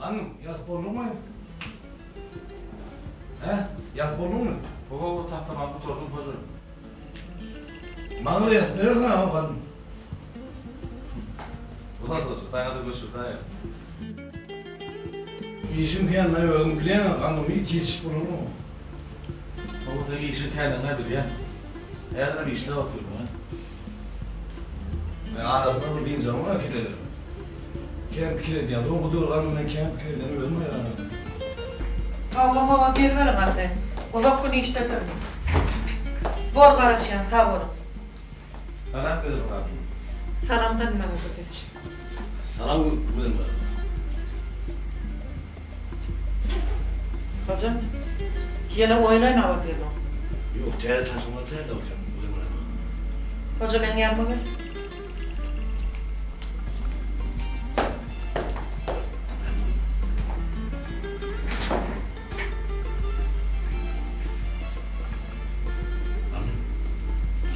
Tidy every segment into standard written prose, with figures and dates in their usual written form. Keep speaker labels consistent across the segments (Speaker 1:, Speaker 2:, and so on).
Speaker 1: Hanym, ýazyp bolduňmy? Hä? Ýazyp bolduňmy?
Speaker 2: Hawa, taslamany gutardym, hoja.
Speaker 1: Maňa-da ýazyp berersiň-ä, how, hanym.
Speaker 2: Bolar, hoja, saňa-da göçürsäýerin.
Speaker 1: Işim kän-ä, özüň bilýäň-ä, hanym, hiç ýetişip bolanok.
Speaker 2: Hawa, seň işiň kändigini-ä bilýän. Häzirem işläp otyrsyň-a.
Speaker 1: Men arasynda bir dynç alman pikir ederin. Kän pikir edýän. Soňky döwür ganym men kän pikir edýän özüm haýran galýan.
Speaker 3: Hawa hawa geliberiň arkaýyn. Uzak gün işdedirin. Bor garaşýan sag boluň.
Speaker 2: Salam Gözel hatyn.
Speaker 3: Salam Ganymat Azadewiç.
Speaker 1: Salam Gözel hatyn.
Speaker 3: Hoja, ýene oýun oýnap otyrmyň?
Speaker 1: Ýok, täze taslama taýýarlap otyryn, Gözel hatyn.
Speaker 3: Hoja, meň ýanyma gel.
Speaker 1: Hany,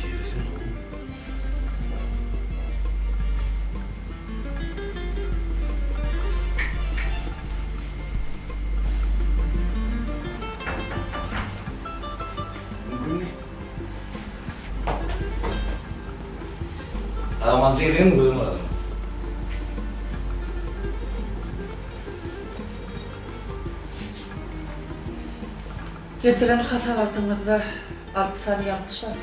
Speaker 1: girsene oglum. Mümkinmi? Amanjy gelýänmi gözüm adam?
Speaker 3: Getiren hasabatyňyzda alty sany ýalňyş bar.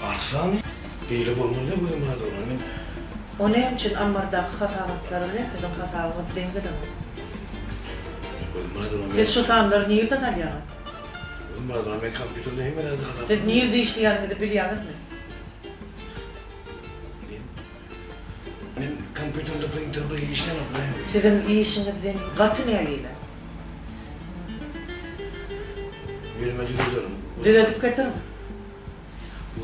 Speaker 1: Alty sany? Beýle bolmaly däl gözüm adam. Men
Speaker 3: O näme üçin ammardaky hasabatlar bilen siziň hasabyňyz deň gelenok?
Speaker 1: Gözüm adam.
Speaker 3: Siz şu sanlary nirden alýaňyz?
Speaker 1: Gözüm adam men kompýuterde hemme zady hasap.
Speaker 3: Siz nirde işleýäniňizi bilýäňizmi?
Speaker 1: Men kompýuterde printer bir işlänok näme?
Speaker 3: Siziň işiňizden gaty nägile.
Speaker 1: Ýöreme düzederin.
Speaker 3: Düzedip getiriň.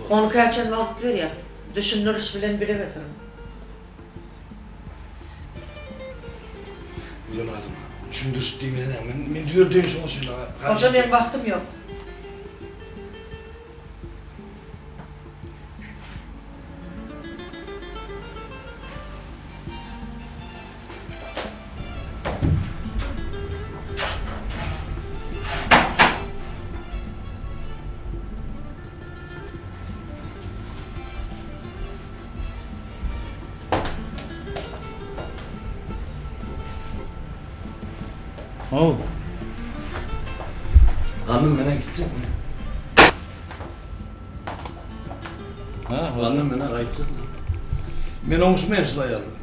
Speaker 3: On käçen wagt berýän. Düşündiriş bilen bile getiriň.
Speaker 1: Bilen adam. Düşündiriş diýmeli näme? Men men düzeldeýin şoň üçin.
Speaker 3: Hoja meň wagtym ýok.
Speaker 2: How.
Speaker 1: Gandym menen gitjekmi?
Speaker 2: Ha,
Speaker 1: Gandym menen gaýtjakmy? Men oňuşmaýan şul aýal bilen.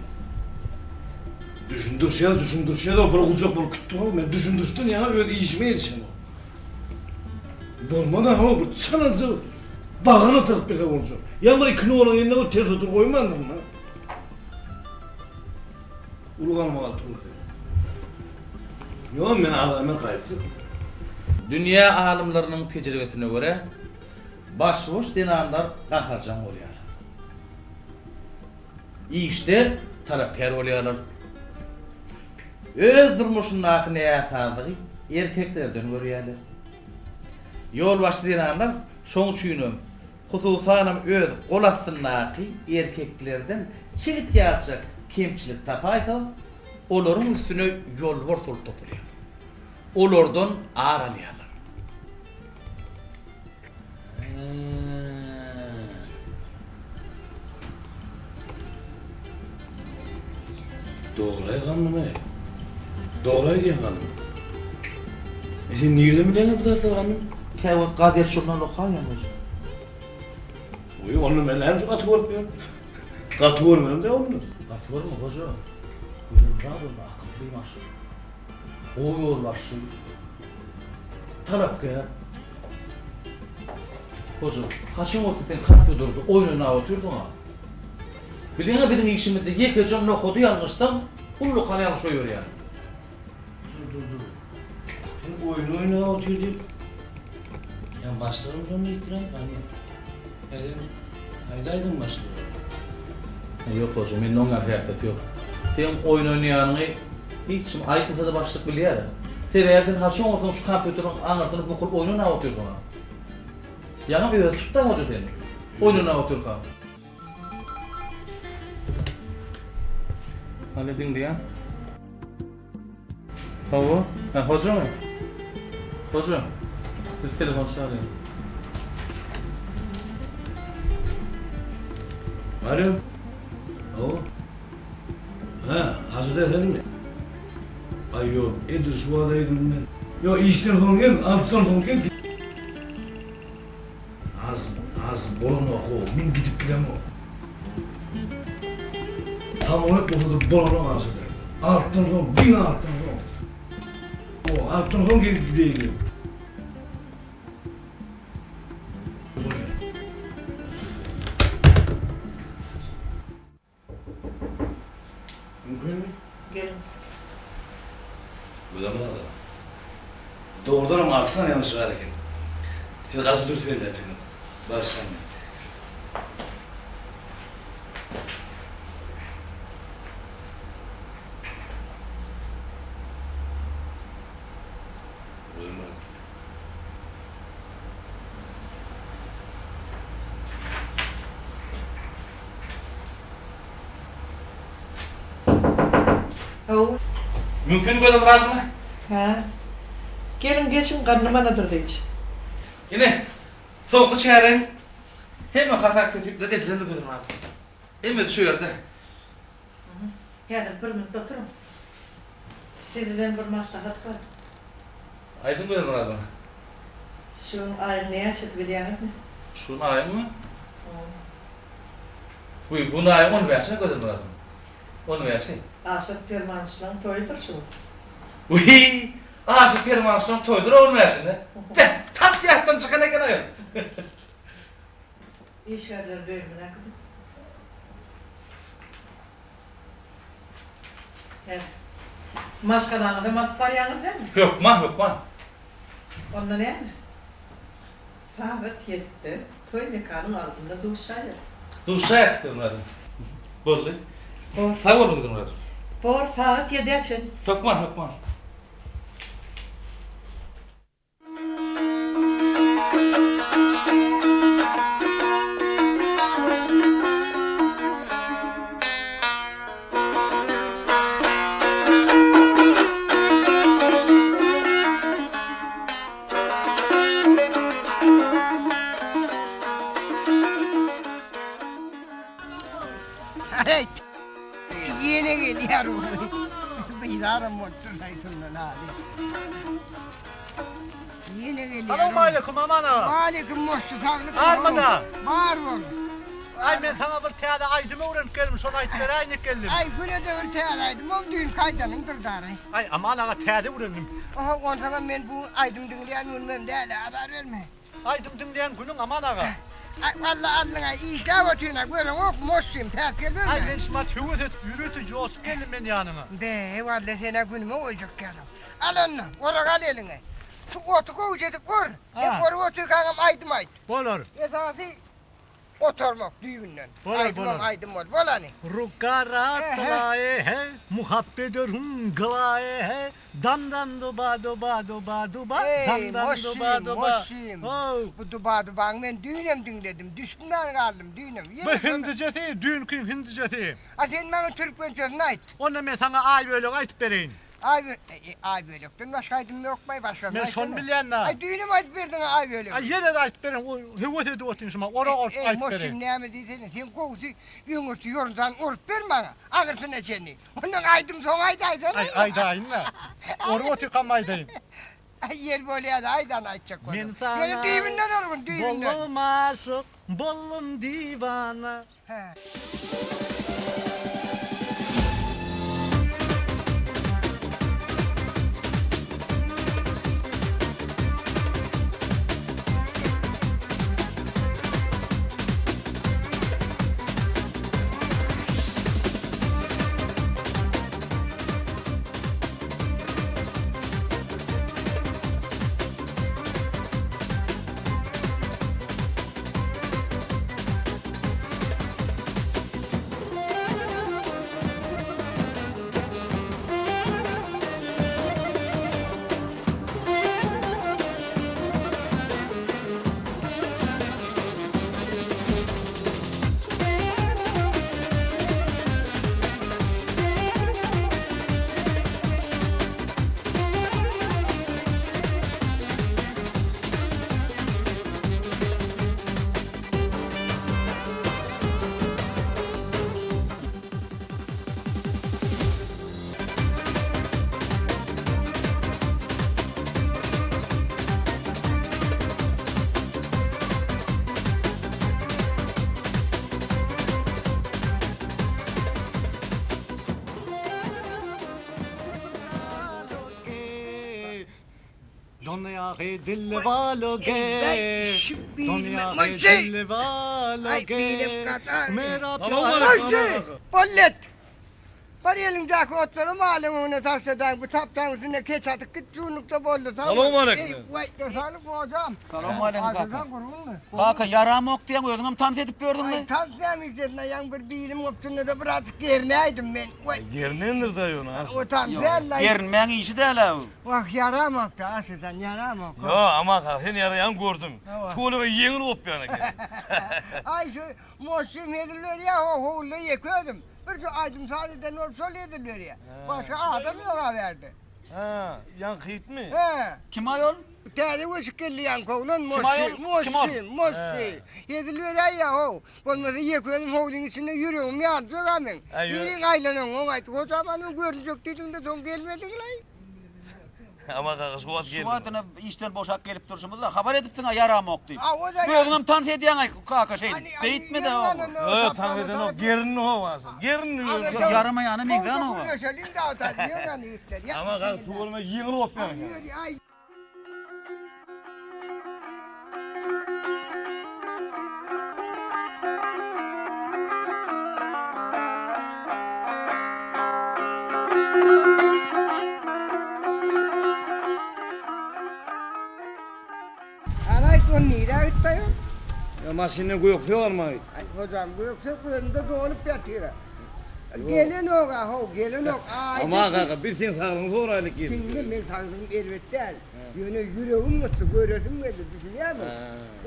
Speaker 1: Düşündirişýär, düşündirişýär, bir gujak bolup gitdim how. Men düşündirişden ýaňa öz işime ýetişemok. Bolmady how, bir çalaja bagana takyp bilse boljak. Ýa bir iki noluň eline bir ters otur goýmandyryn ha. Uly galmagal turdy. Ýok, men agzama gaýtjak.
Speaker 2: Dünýä alymlarynyň tejribesine görä, başboş zenanlar gaharjaň bolýar. Işde talapkär bolýarlar. Öz durmuşyndaky näsazlygy erkeklerden görýärler. Ýolbaşçy zenanlar şoň üçinem Hususanam öz gol astyndaky erkeklerden çigit ýalyjak kemçilik tapaýsa, olaryň üstüne ýolbars bolup topulýar. Olardan ar alýarlar.
Speaker 1: Dogry aýdýaň-eý. Dogry aýdýaň hanym. E sen nirden bilýäň bu zatlary hanym?
Speaker 2: Käwagt gazet žurnal okaýan özüm.
Speaker 1: Oý, onda men näme üçin gaty görüp ýörün? Gaty görmedim dä onda.
Speaker 2: Gaty görme hoja. Gülmyrat onda akylly maşgala. Gowy ýolbaşçy. Talapkär. Hoja, haçan bolsa sen kompýuterde oýun oýnap otyrdyň-a. Bilýäň-ä biziň işimizde ýekeje nokady ýalňyşsaň, ullakan ýalňyş goýberýäň.
Speaker 1: Dur, dur, dur. Sen oýun oýnap otyr diýip, ýa başlygym şony diýipdir-ä, hany, ýa sen aýdaýdyň başlyga.
Speaker 2: Ýok, hoja, mende oň ýaly häsiýet ýok. Seň oýun oýnaýanyňy hiç kim aýtmasa-da başlyk bilýär-ä. Sebäbi sen haçan bolsaň şu kompýuteriň aňyrsyna bukulyp oýun oýnap otyrsyň-a. Ýaňam özi tutdy-a hoja seni, oýun oýnap otyrkaň. Hany diňleýän. Hawa, hä Hojamy? Hoja, biz telefon çalýar.
Speaker 1: Alo. Hawa. Hä, Hajy senmi? Aý ýok, edil şu wagt öýdüm men. Ýok, işden soň gel, altydan soň gel. Az, az bolanok-ow, men gidip bilemok. Samolyot bolsa-da bolanok Hajy. Altydan soň, diňe altydan soň. Hawa, altydan soň gelip gideýli. Mümkinmi?
Speaker 3: Geliň.
Speaker 1: Gözel aga. Dogrudanam alty sany ýalňyş bar eken. Siz gaty dürs belläpsiňiz. Bagyşlaň meni. Gözel
Speaker 3: Haw.
Speaker 2: Mümkin gözüm razymy?
Speaker 3: Hä. Geliň geçiň garnym anadyr diýç.
Speaker 2: Ine, soňky çäreň hemme hasap-hesipler edilendir gözüm razy. Hemmesi şu ýerde.
Speaker 3: Häzir bir minut oturyň. Siz bilen bir maslahat bar.
Speaker 2: Aýdyň gözüm razymy?
Speaker 3: Şu gün aýyň näçesi bilýäňizmi?
Speaker 2: Şu gün aýyňmy? Bu bu aýyň on bäşi Gözel Myradow. On bäşi.
Speaker 3: Aşyr Permanyçlaň toýudyr şu gün.
Speaker 2: Wiý! Aşyr Permanyçlaň toýudyr on bäşinde. Beh, tas ýatdan çykan eken aýol.
Speaker 3: Işgärler bölümine äkidip. Hä. Maşgalaňyzam alyp barýaňyz dälmi?
Speaker 2: Hökman, hökman.
Speaker 3: Onda näme? Sagat ýetde toý mekanyň alnynda duşaýas.
Speaker 2: Duşaýas Gyzmyradyň. Boldy.
Speaker 3: Bor.
Speaker 2: Sag boluň Gyzmyradyň.
Speaker 3: Bor, sagat ýedä çen.
Speaker 2: Hökman, hökman.
Speaker 4: Heý, ýene gelýär bu. Bizaram bolupdyr-laý şundan hali. Ýene gelýär.
Speaker 5: Salowmaleýkum Aman aga.
Speaker 4: Waleýkim moşşy saglyk.
Speaker 5: Barmyda?
Speaker 4: Bar bol.
Speaker 5: Aý men saňa bir täze aýdym öwrenip geldim şony aýdyp beräýin geldim.
Speaker 4: Aý günede bir täze aýdym ol düýnki aýdanyňdyr dary.
Speaker 5: Aý Aman aga täze öwrendim.
Speaker 4: Oho onsoňam men bu aýdym diňleýän günümem däl azar berme.
Speaker 5: Aýdym diňleýän günüň Aman aga.
Speaker 4: Aý walla alnyňa işläp otyryn-a göreňok moşşym päsgel berme.
Speaker 5: Aý men şumat höwes edip ýörite joşup geldim men ýanyňa.
Speaker 4: Be walla sen-ä günüme goýjak ýalam. Al onda orak al eliňe. Şu oty gowja edip or. Hem orup otyrkaňam aýdym aýt.
Speaker 5: Bolar.
Speaker 4: Esasy Otarmak düýbünden.
Speaker 5: Bolar,
Speaker 4: Aýdymam
Speaker 5: bolar.
Speaker 4: aýdym bol. Bol hany.
Speaker 5: Rukka raat lae he, muhabbet rung lae he, dam dam duba duba duba duba,
Speaker 4: Eý,
Speaker 5: dam dam duba
Speaker 4: moşşym,
Speaker 5: duba.
Speaker 4: moşşym.
Speaker 5: How.
Speaker 4: Bu duba dubaňy men düýnem diňledim. Düşmän galdym düýnem.
Speaker 5: Bu
Speaker 4: Ýene şony.
Speaker 5: hindijesi, düýnkiň hindijesi.
Speaker 4: A sen maňa türkmençesini aýt.
Speaker 5: Onda men saňa Aýbölegi aýtyp bereýin.
Speaker 4: Aý Aý bölekden başga aýdym ýokmaý başgasyny
Speaker 5: Men şony
Speaker 4: aýtsana.
Speaker 5: bilýän-dä.
Speaker 4: Aý düýnem aýdyp berdiň aý bölegi.
Speaker 5: Aý ýene-de aýdyp bereýin, o höwes edip otyryn şuma, ora orup
Speaker 4: Eý
Speaker 5: aýdyp
Speaker 4: moşşym
Speaker 5: bereýin.
Speaker 4: näme diýsene, sen gowusy öňürti ýorunjany orup ber maňa, aňyrsyna çenli. Ondan aýdym soň aýdaýsana.
Speaker 5: Aý aýdaýyn-da. Orup otyrkam aýdaýyn.
Speaker 4: Aý ýel bolýa-da aýdany aýtjak bolýan.
Speaker 5: Men saňa
Speaker 4: Ýöne düýbünden orgun, düýbünden.
Speaker 5: Boldum aşyk, boldum diwana.
Speaker 4: Hä.
Speaker 5: Duniýa ke dil walo ge, Duniýa ke dil walo ge, Mera pýar
Speaker 4: Bollet! Bar eliňdäki otlary malyň öňüne taşladaň, bu tapdaň üstünde keç atyp git, şunlukda boldy, sag bol.
Speaker 1: Salowmaleýkim.
Speaker 4: Eý, waý, dur saglyk hojam.
Speaker 6: Salowmaleýkim kaka.
Speaker 4: Aşyrsaň gurgunmy?
Speaker 6: Kaka, ýaramok diýýäň, özüňem tans edip ýördüňmi?
Speaker 4: Aý, tans näme işledin, aýaň bir bilim gopdunda-da birazjyk gerinäýdim men. Waý.
Speaker 1: Gerinendir-dä ýöne, aşyr.
Speaker 4: O tans däl-laý.
Speaker 6: Gerinmäň işi däl-ä bu.
Speaker 4: Wah, ýaramok-da, aşyrjan, ýaramok.
Speaker 1: Ýo, Aman kaka, sen ýaraýaňy gördüm. Tüweleme ýeňil gopýan eken.
Speaker 4: Aý, şu moşşym hezil berýär, ho-howulda ýeke özüm. Bir şu aýdym-saz eden bolup şol hezil berýär. Başga adam ýok-a bärde.
Speaker 1: Hä, ýaňky itmi?
Speaker 4: Hä.
Speaker 6: Kim aýol?
Speaker 4: Täze göçüp geldi ýaňky oglan,
Speaker 6: Kim aýol?
Speaker 4: Moşşy,
Speaker 6: Kim ol?
Speaker 4: Moşşy, Moşşy. Hezil beräýýär-how. Bolmasa ýeke özüm howlyň içinde ýüregim ýaryjak-a meň. Biriň aýlanaňok aýt, hojam hany görünjek diýdiň-de soň gelmediň-laý.
Speaker 1: Aman kaka şu wagt
Speaker 6: Şu
Speaker 1: geldim.
Speaker 6: wagtyna işden boşap gelip durşumyzda habar edipsiň-a ýaramok diýip.
Speaker 4: Hawa-da.
Speaker 6: Özüňem tans edýäň-aý kaka şeýdip. Beýtme-de oba.
Speaker 1: Ýok, tans edenok, gerinli howasy. Gerinli ýöne.
Speaker 6: Ýok, ýaramaýana meňzänok-a.
Speaker 1: Aman kaka tüweleme ýeňil gopýaň.
Speaker 4: Hany aýt, ol nirä gitdi aýol?
Speaker 1: Ýa maşyndan gökje almaga gitdi.
Speaker 4: Aý, hojam, gökje özünde dolup ýatyr-a. Gelenok-a, how, gelenok. Aýdyň.
Speaker 1: Aman kaka, biz seň saglygyňy soraýlyk geldik.
Speaker 4: Diňle, meň saglygym erbet däl. Ýöne ýüregim gysdy, göresim geldi, düşünýärmiň?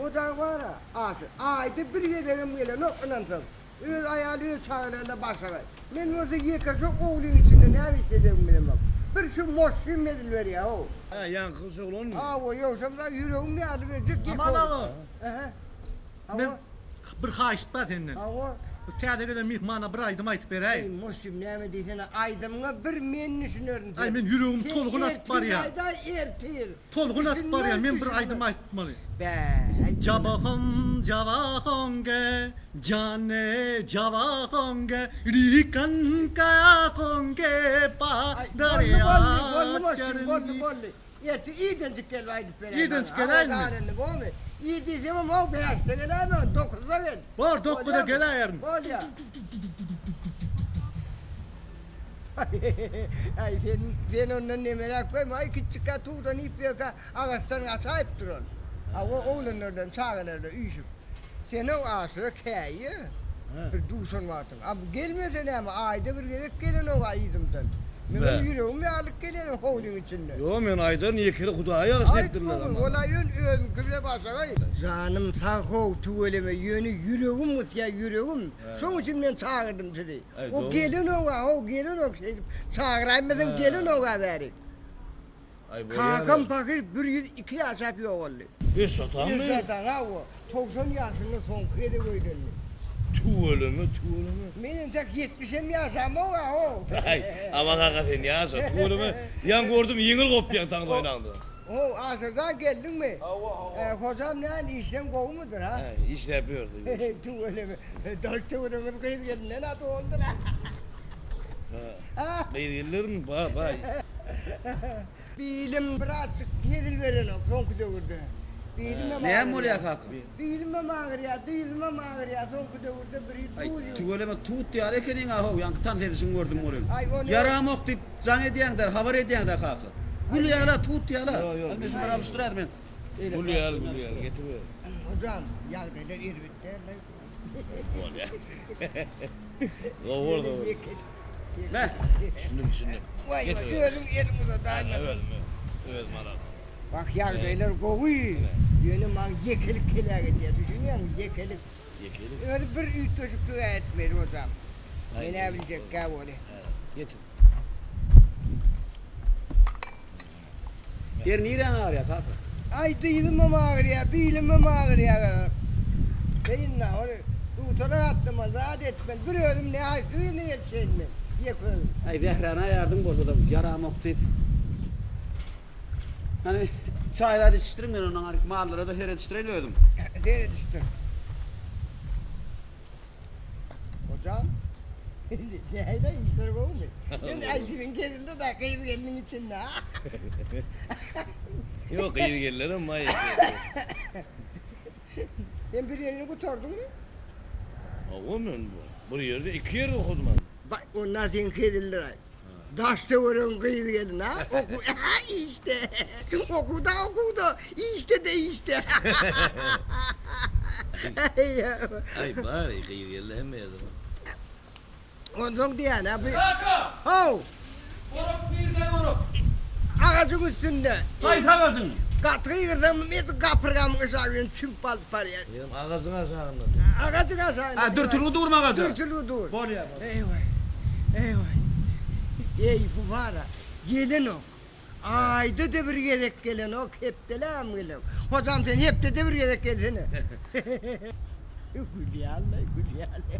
Speaker 4: O dagy bar-a, Aşyr, aýda bir gezegem gelenok, ynansaň. Öz aýaly, öz çagalary-da başagaý. Men bolsa ýeke şo ogluň içinde näme işlejegimi bilemok. Bir şu moşşym hezil berýär-ow.
Speaker 1: Hä, ýaňky gyz oglanmy?
Speaker 4: Hawa, ýogsam-da ýüregim ýarylyp öljek ýeke
Speaker 5: Aman
Speaker 4: ogul.
Speaker 5: aga!
Speaker 4: Ähä.
Speaker 5: Men
Speaker 4: Hawa.
Speaker 5: bir haýyşt bar senden.
Speaker 4: Hawa.
Speaker 5: Bu täze gelen myhmana bir aýdym aýtyp beräý.
Speaker 4: Eý, moşşym, näme diýsene, aýdymyňa bir men düşünerin sen.
Speaker 5: Aý, men ýüregim tolgun atyp barýar.
Speaker 4: Sen ertir aýdaý, ertir.
Speaker 5: Tolgun atyp barýar, men bir aýdym aýtmaly.
Speaker 4: Bä, aýt.
Speaker 5: Jaba hom, jaba honge, jane jaba honge, rikan kaya honge, pa
Speaker 4: Aý, boldy, boldy, boldy, moşşym, boldy, boldy. Ertir irdenjik gelip aýdyp beräý maňa.
Speaker 5: Irdenjik geläýinmi?
Speaker 4: Hawa, galyny bormy? Ir diýsemem, how, bäşde geläýmegin, dokuzda gel.
Speaker 5: Bor, dokuzda geläýerin.
Speaker 4: Bolýa. Aý, sen, sen ondan nemeräk goýma, aý, kiçjikkä tugdan iýip ýörkä, agaçdan gaçaýyp duran. Hawa, oglanlar bilen, çagalar bilen üýşüp. Sen-ow aşyra käýýä, bir duşan wagtyň. A bu gelmese näme, aýda bir gezek gelenok-a yzymdan. Meňem ýüregim ýarylyp gelýär howlyň içinde.
Speaker 1: Ýok, men aýdaryn, ýekeli Hudaýa ýaraşyk
Speaker 4: Aýt
Speaker 1: etdirler
Speaker 4: ogul,
Speaker 1: ama.
Speaker 4: ol-a ýön özüňki bile başagaý. Janym sag-how, tüweleme, ýöne ýüregim gysýar, ýüregim. Şoň üçin men çagyrdym sizi. O gelenok-a, how, gelenok, şeýdip çagyraýmasaň gelenok-a bärik. Kakam pahyr 102 ýaşap ýogaldy.
Speaker 1: Eşatanmy?
Speaker 4: Eşatan, hawa. 90 ýaşynda soňky gezek öýlendi.
Speaker 1: Tüweleme, tüweleme.
Speaker 4: Men entek ýetmişem ýaşamok-a, how.
Speaker 1: Aý, Aman kaka sen ýaşa, tüweleme. Ýaňy gördüm, ýeňil gopýaň taňlaýynaňda.
Speaker 4: How, Aşyrjan geldiňmi? Hawa, hawa. Hojam nähili, işleň gowumydyr, ha?
Speaker 1: Hä, işläp ýördi.
Speaker 4: Tüweleme. Daş-töweregimiz gyz-gelinden-ä doldur-a.
Speaker 1: Gyz gelinlermi? Bar, bar.
Speaker 4: Bilim birazjyk hezil berenok soňky döwürde. Bilimem
Speaker 6: Näme bolýar kaka?
Speaker 4: Bilimem agyrýar, dyzymam agyrýar soňky döwürde bir
Speaker 6: Aý,
Speaker 4: duz ýok.
Speaker 6: tüweleme tut ýaly ekeniň-a how, ýaňky tans edişiňi gördüm welin.
Speaker 4: Aý, ony.
Speaker 6: Ýaramok diýip jaň edýäň-dä, habar edýäň-dä kaka. Gül ýaly-a, tut ýaly-a.
Speaker 1: Ýok, ýok.
Speaker 6: Hany men şunlary alyşdyraýdym men.
Speaker 1: Gül ýaly, gül ýaly, getiriber.
Speaker 4: Hojam, ýagdaýlar erbet däl-le.
Speaker 1: Bolýar. Gowy boldy.
Speaker 6: Meh.
Speaker 1: Düşündim, düşündim.
Speaker 4: Waý,
Speaker 1: Getir.
Speaker 4: özüň eliň uzadaýma.
Speaker 1: Özüm, özüm alaryn.
Speaker 4: Wah, ýagdaýlar gowy. Ýöne maňa ýekelik heläk edýär, düşünýäňmi, ýekelik.
Speaker 1: Ýekelik?
Speaker 4: Özi bir üýtgeşiklik-ä etmeli hojam. Men-ä biljekkä ony.
Speaker 1: Getir.
Speaker 6: Ýer niräň agyrýar kaka?
Speaker 4: Aý dyzymam agyrýar, bilimem agyrýar. Beýin-dä, ony dutara gatnaman, zat etmän, bir özüm nähaýsy birine ýetişeýin men, ýeke özüm.
Speaker 6: Aý zähräni aýardyň bolsa-da ýaramok diýip. Hany çaý zat içişdiriň men ondan aryk mallara-da seredişdireýin özüm.
Speaker 4: Seredişdir. Hojam. Nähili işler gowumy? Indi aý siziň gelinde-de gyz gelniň içinde.
Speaker 1: Ýok gyz gelinlerem maý.
Speaker 4: Sen bir ýerini gutardyňmy?
Speaker 1: Hawa men bir ýerde iki ýerde okadym.
Speaker 4: Baý onda seňki edildir-aý. Daş töweregiň gyz gelin ha? Oku ha işde. Okuwda okuwda, işde-de işde.
Speaker 1: Aý bar gyz gelin hemme ýerde bar.
Speaker 4: Onsoň diýýän ha bu.
Speaker 6: Kaka!
Speaker 4: How!
Speaker 6: Orak nirde orak?
Speaker 4: Agajyň üstünde.
Speaker 6: Haýsy agajyň?
Speaker 4: Gaty gygyrsaň edil gapyrgamyň aşagy bilen çümüp alyp barýar.
Speaker 1: Ýerim agajyň aşagynda.
Speaker 4: Agajyň aşagynda.
Speaker 6: Ha dürtülgi durmy agaja?
Speaker 4: Dürtülgi dur.
Speaker 6: Bolýar bolýar.
Speaker 4: Eý-waý. Eý-waý. Eý bu bar-a gelenok. Aýda-da bir gezek gelenok, hepdeläm gelenok. Hojam sen hepdede bir gezek gelsene. Gülýär-le, gülýär-le.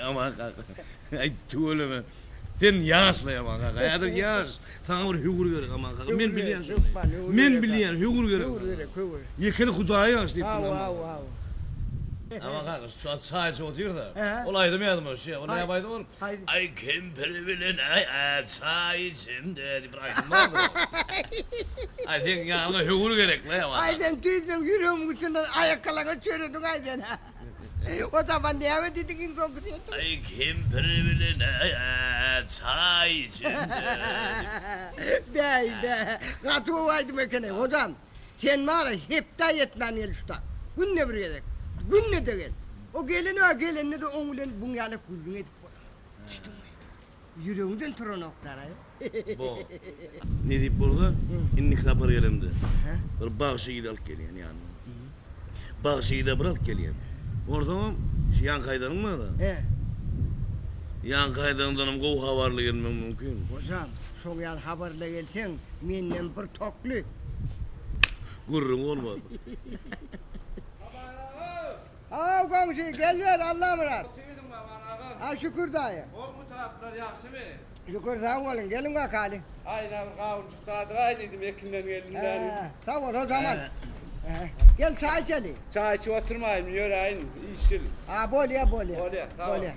Speaker 1: Aman kaka. Aý tüweleme. Sen ýaşlaý Aman kaka. Häzir ýaş. Saňa bir höwür gerek Aman kaka. Men bilýän şony. Men bilýän höwür gerek.
Speaker 4: Höwür gerek, höwür.
Speaker 1: Ýekeli Hudaýa ýaş diýip
Speaker 4: Hawa, hawa, hawa.
Speaker 1: Aman kaka şu wagt çaý içip otyrys-a. Ol aýdym ýadyma düşýär. Ol näme aýdym ol? Aý kempir bilen aý çaý içemde diýip bir aýdym bardyr. Aý seň ýanyňa höwür gerek-le Aman kaka.
Speaker 4: Aý sen tüýs meň ýüregimiň üstünden aýakgalaňa çörediň aý sen. O zaman näme diýdiň iň soňky setir?
Speaker 1: Aý kempir bilen çaý içemde.
Speaker 4: Bäý bä, gaty gowy aýdym eken-eý, hojam. Sen bar-a hepdä ýetmän gel şu tak. Günde bir gezek. Günde-de gel. O gelen-ä gelende-de oň bilen buň ýaly gürrüň edip bolar. Düşdüňmi? Ýüregiňden turanoklar-aý.
Speaker 1: Bo. Nesip bolsa, indiki sapar gelemde, bir bagşy ýigidi alyp gelýän ýanyma. Bagşy ýigidi bir alyp gelýän. Onsoňam şu ýaňky aýdanyň bar-a. Ýaňky aýdanyňdanam gowy habarly gelmegiň mümkin.
Speaker 4: Hojam, şoň ýaly habarly gelseň, menden bir tokly.
Speaker 1: Gürrüň bolmaz.
Speaker 4: Haw, goňşy, gel ber, Allamyrat.
Speaker 6: Otyrdyň Baban agam.
Speaker 4: Ha, şükür daýy.
Speaker 6: Gowmy taplar, ýagşymy?
Speaker 4: Şükür, sag boluň, geliň bakaly.
Speaker 6: Aý, ine bir gawunjyk dadyraý diýdim, ekinden geldim dä diýdim.
Speaker 4: Hä, sag bol, Hojaman. Gel, çaý içeli.
Speaker 6: Çaý içip oturmaýyn, ýöräýin, işil.
Speaker 4: Ha, bolýa, bolýa.
Speaker 6: Bolýa, sag bol.
Speaker 4: Bolýa.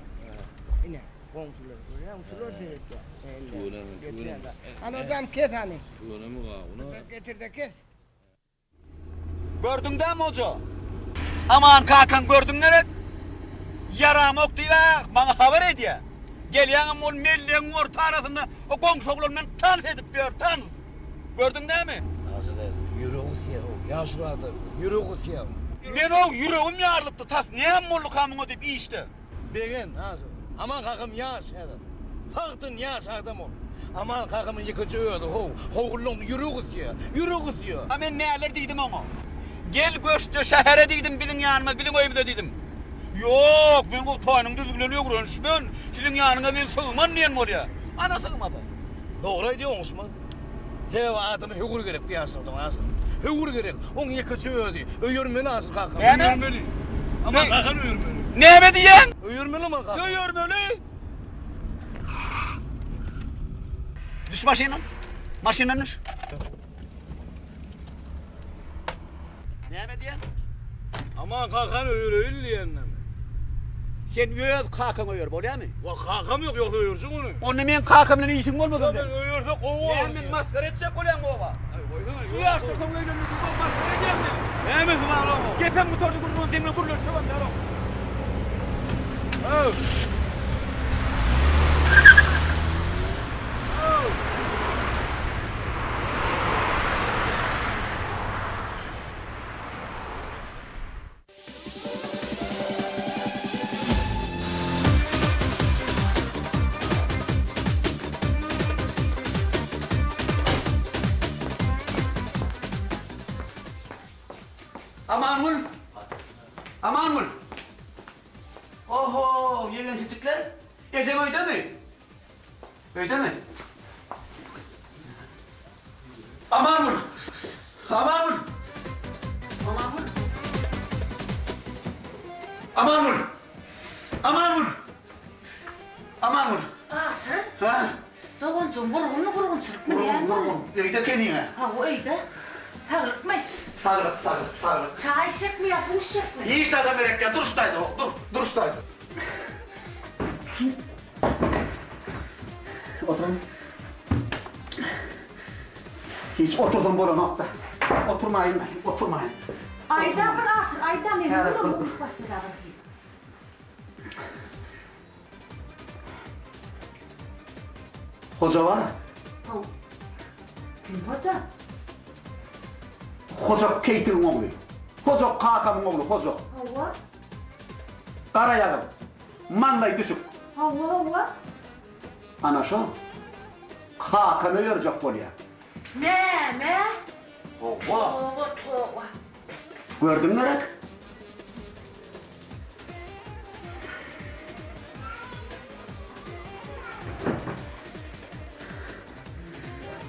Speaker 4: Ine, goňşular, görýäňmi, şular seretýär.
Speaker 1: Tüweleme, tüweleme.
Speaker 4: Hany, hojam, kes hany.
Speaker 1: Tüweleme gawuna.
Speaker 4: Getir-de kes.
Speaker 6: Gördüň dämi hoja? Aman kakaň gördüň gerek? Ýaramok diýip-ä maňa habar edýä. Gelýäňem ol mellegiň orta arasynda o goňşy oglan bilen tans edip ýör, tans. Gördüň dämi?
Speaker 1: Aşyr däde, ýüregi gysýar-ow, ýaşuly adam, ýüregi gysýar.
Speaker 6: Men-ow ýüregim ýarylypdy, tas näme bolduka muňa diýip işde.
Speaker 1: Begen, Aşyr. Aman kakam ýaş häzir. Sagdyn ýaş adam ol. Aman kakamyň ýekeje özi how. Howullaň ýüregi gysýar. Ýüregi gysýar.
Speaker 6: A men näler diýdim oňa. Gel göçde şähere diýdim biziň ýanymyza biziň öýümize diýdim. Ýok men o toýnyň düzi bilen öwrenişmen. Siziň ýanyňa men sygman diýen bolýa. Ana sygmasa.
Speaker 1: Dogry aýdýa oňuşmaz. Sebäbi adama höwür gerek bu ýaşlarda Aşyr. Höwür gerek. Oň ýekeje özi. Öýermeli Aşyr kakam.
Speaker 6: Näme?
Speaker 1: Öýermeli. Aman kakam öýermeli.
Speaker 6: Näme diýýäň?
Speaker 1: Öýermeli aman kakam.
Speaker 6: Öýermeli. Düş maşyndan. Maşyndan düş. Näme diýýäň?
Speaker 1: Aman kakany öýereýin diýendim.
Speaker 6: Sen öz kakaňy öýer, bolýamy?
Speaker 1: Wa kakam ýok, ýogsa öýerjek ony.
Speaker 6: Onda meň kakam bilen işiň bolmasyn
Speaker 1: seň. Öýerse gowy bolar.
Speaker 6: Näme meni masgara etjek bolýaň oba?
Speaker 1: Aý goýsana.
Speaker 6: Şu ýaşda soň öýlenme diýip masgara edýäň meni.
Speaker 1: Nämesi bar oň?
Speaker 6: Gepem gutardy gürrüňim seň bilen gürleşjegem däl oň.
Speaker 1: Öw. Öw.
Speaker 6: Amangül! Amangül! Oho, ýegençijikler! Ejeň öýdemi? Öýdemi? Amangül! Amangül! Amangül! Amangül! Amangül! Amangül!
Speaker 7: Aşyr?
Speaker 6: Hä?
Speaker 7: Doganjygym gurgunmy, gurgunçylykmy, näme?
Speaker 6: Gurgun, gurgun. Öýde ekeniň-ä.
Speaker 7: Hawa, öýde. Saglykmy?
Speaker 6: Saglyk, saglyk, saglyk.
Speaker 7: Çaý içjekmi ýa suw içjekmi?
Speaker 6: Hiç zadam gerek däl. Dur şu taýda, dur, dur şu taýda. Oturan. Hiç otursam bolanok-da. Oturmaýyn, oturmaýyn.
Speaker 7: Aýda bir Aşyr, aýda meniň
Speaker 6: Häzir
Speaker 7: ýüregim
Speaker 6: bir-
Speaker 7: urup başlady bir.
Speaker 6: Hoja bar.
Speaker 7: Haw. Kim hoja?
Speaker 6: Hoja Keýtigiň ogly. Hoja kakamyň ogly, Hoja.
Speaker 7: Hawa.
Speaker 6: Gara ýazyl. Maňlaý düşük.
Speaker 7: Hawa, hawa.
Speaker 6: Ana şo. Kakamy öýerjek bolýar.
Speaker 7: Näme?
Speaker 6: Hawa.
Speaker 7: Toba, toba.
Speaker 6: Gördüň gerek?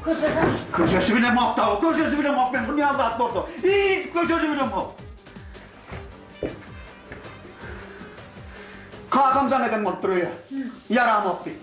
Speaker 7: Köşeşen.
Speaker 6: Köşeşi bilemok dagy, köşeşi bilemok men şuny ýaly zat bolsa. Hiç köşeşi bilemok. Kakam jaň eden bolupdyr öýe. Ýaramok diýip.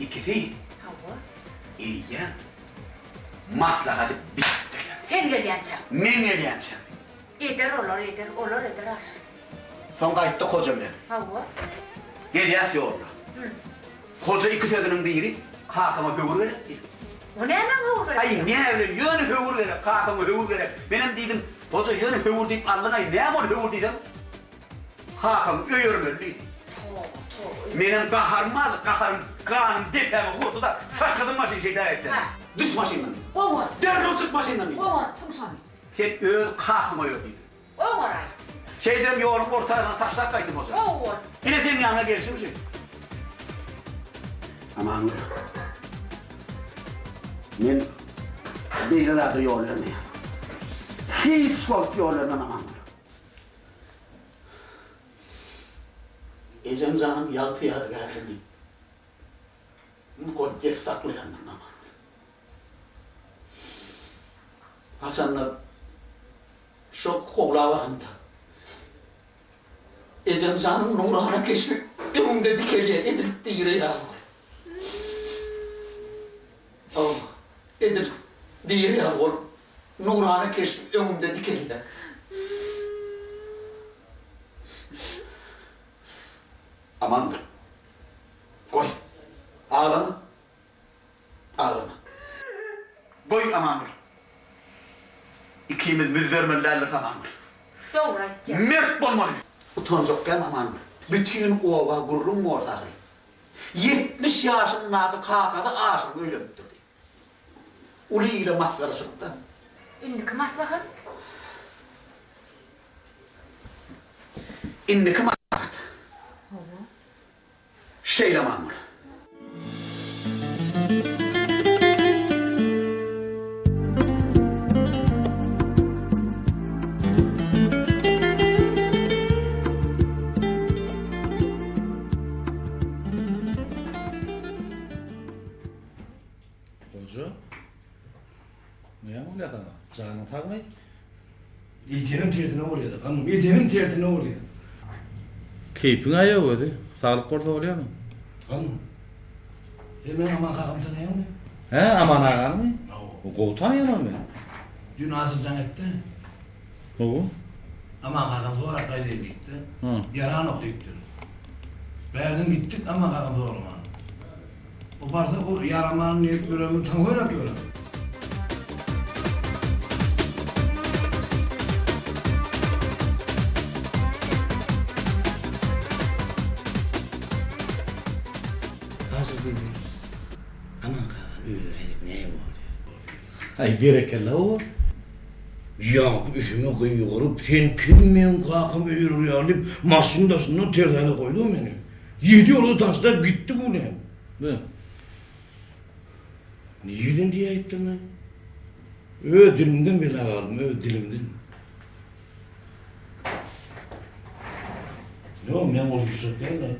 Speaker 6: Ikisi
Speaker 7: Hawa.
Speaker 6: eýýäm maslahady biçipdirler.
Speaker 7: Sen gelýänçäň.
Speaker 6: Men gelýänçäm.
Speaker 7: Eder olar, eder, olar eder Aşyr.
Speaker 6: Soň gaýtdyk hoja bilen.
Speaker 7: Hawa.
Speaker 6: Gelýäs ýolda. Hoja iki sözüniň biri, Kakaňa höwür gerek diýdi.
Speaker 7: O nämäň höwür gerek?
Speaker 6: Aý, näbileýin, ýöne höwür gerek, kakaňa höwür gerek. Menem diýdim, Hoja, ýöne höwür diýip aldyň-aý, näme ol höwür diýsem, Kakaňy öýermeli diýdi.
Speaker 7: Toba, toba.
Speaker 6: Menem gaharym bardy, gaharym ganym depäme urdy-da, sakladym maşyny şeýdäýekden.
Speaker 7: Hä.
Speaker 6: Düş maşyndan diýdim.
Speaker 7: Oňar.
Speaker 6: Derrew çyk maşyndan diýdim.
Speaker 7: Oňarypsyň şony.
Speaker 6: Sen öz kakaňy öýer diýdim.
Speaker 7: Oňaraý.
Speaker 6: Şeýdibem ýoluň orta ýerine taşlap gaýtdym hoja.
Speaker 7: Gowy bol.
Speaker 6: Ine seň ýanyňa gelşim şu. Aman Men beýle zada ýol bermeýän. Hiç wagt ýol bermen Amangül. Ejem janyň ýagty ýadygärligini mukaddes saklaýandyryn Amangül. Haçanda şo howla baramda, ejem janyň nurana keşbi öňümde dikelýär, edil diri ýaly bolup. Hawa, edil diri ýaly bolup, nurana keşbi öňümde dikelýär. Amandyr. Goý, aglama. Aglama. Goý, Amangül. Ikimiz müzzermeli däldiris, Amangül.
Speaker 7: Dogry aýtýaň.
Speaker 6: Mert bolmaly. Utanjak däl, Amangül. Bütin oba gürrüň bolsa ahyry. 70 ýaşyndaky kakasy Aşyryň öýlenipdir diýip. Uly ile masgara çykdy.
Speaker 7: Indiki maslahat?
Speaker 6: Indiki maslahat.
Speaker 7: Hawa.
Speaker 6: Şeýle mamur.
Speaker 2: Goja. Näme bolýar saňa? Janyň sagmy?
Speaker 1: Edenim tersine bolýar-da, ganym, edenim tersine bolýar.
Speaker 2: Keýpiň-ä ýok özi. Saglyk bolsa bolýarmy?
Speaker 1: Ganym, sen meniň Aman kakamy tanaýaňmy?
Speaker 2: Hä, Aman aganymy?
Speaker 1: Hawa.
Speaker 2: Gowy tanaýan ony men.
Speaker 1: Düýn Asyl jaň etdi.
Speaker 2: Hawa.
Speaker 1: Aman kakam sorap gaýdaýyn diýipdi.
Speaker 2: Hä.
Speaker 1: Ýaranok diýipdir. Bärden gitdik Aman kakam soraman. O barsa bu ýaraman diýip ýörenini taň oýlap ýören. Asyl diýdi. Aman kaka öýlenäýdik näme boldy?
Speaker 2: Aý berekella oba.
Speaker 1: Ýaňky üstüme gygyryp, sen kim meň kakamy öýerer ýaly diýip, maşynyň daşyndan terzäne goýdy o meni. Ýedi ýola taşlap gitdi bu näme?
Speaker 2: Be.
Speaker 1: Nireden diýäýipdirler? Öz dilimden bela galdym, öz dilimden. Ýok, men goşulyşjak däl-le.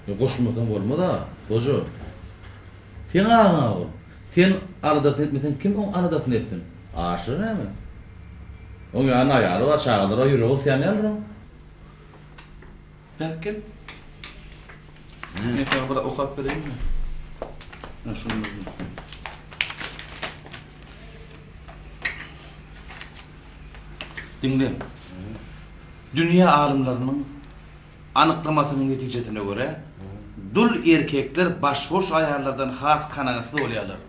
Speaker 2: Ýok, goşulmasaň bolmaz-a, goja. Seň agyňa ol. Sen. aladasyny etmeseň kim oň aladasyny etsin? Aşyr näme? Oň ýanynda aýaly bar, çagalary bar, ýüregi gysýan däldir oň. Berk gel. Men saňa bir okap bereýinmi? Ine şuny. Diňle. Dünýä alymlarynyň anyklamasynyň netijesine görä, dul erkekler başboş aýallardan has kanagatsyz bolýarlar.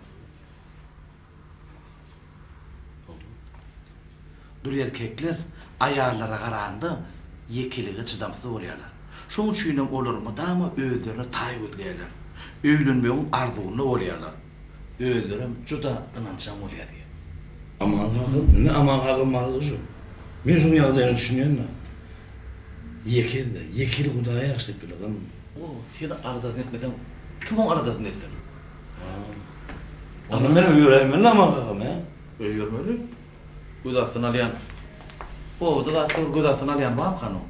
Speaker 2: Dul erkekler aýallara garanda ýekelige çydamsyz bolýarlar. Şoň üçinem olar mydama özlerine taý gözleýärler. Öýlenmegiň arzuwynda bolýarlar. Özlerem juda ynanjaň bolýar diýýär.
Speaker 1: Aman kakam, indi Aman kakam bardy şu. Men şuň ýagdaýyna düşünýän-dä. Ýeke-de, ýekeli Hudaý ýagşy diýip bilerin.
Speaker 2: O, sen aladasyny etmeseň, kim oň aladasyny etsin?
Speaker 1: Onda men öýeräýmeli Aman kakam, hä?
Speaker 2: Öýermeli. Göz astyna alýan. Obada zatda bir göz astyna alýan barmykan oň?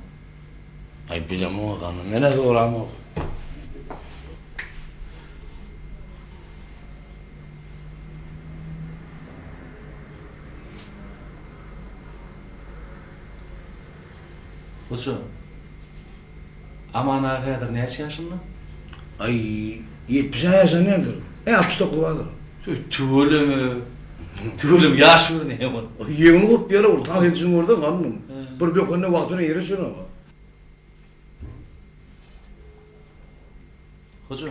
Speaker 1: Aý, bilemok agam, men-ä soramok.
Speaker 2: Goja, Aman aga häzir näçe ýaşynda?
Speaker 1: Aý, ýetmiş-ä ýaşan däldir. Ä, 69 bardyr.
Speaker 2: Tüý, tüweleme. Tüweleme, ýaş görünýär ol.
Speaker 1: Ýeňil gopýar-a ol, tans edişini görseň, galyň. Bir bökende wagty bilen ýere düşenok.
Speaker 2: Hoja.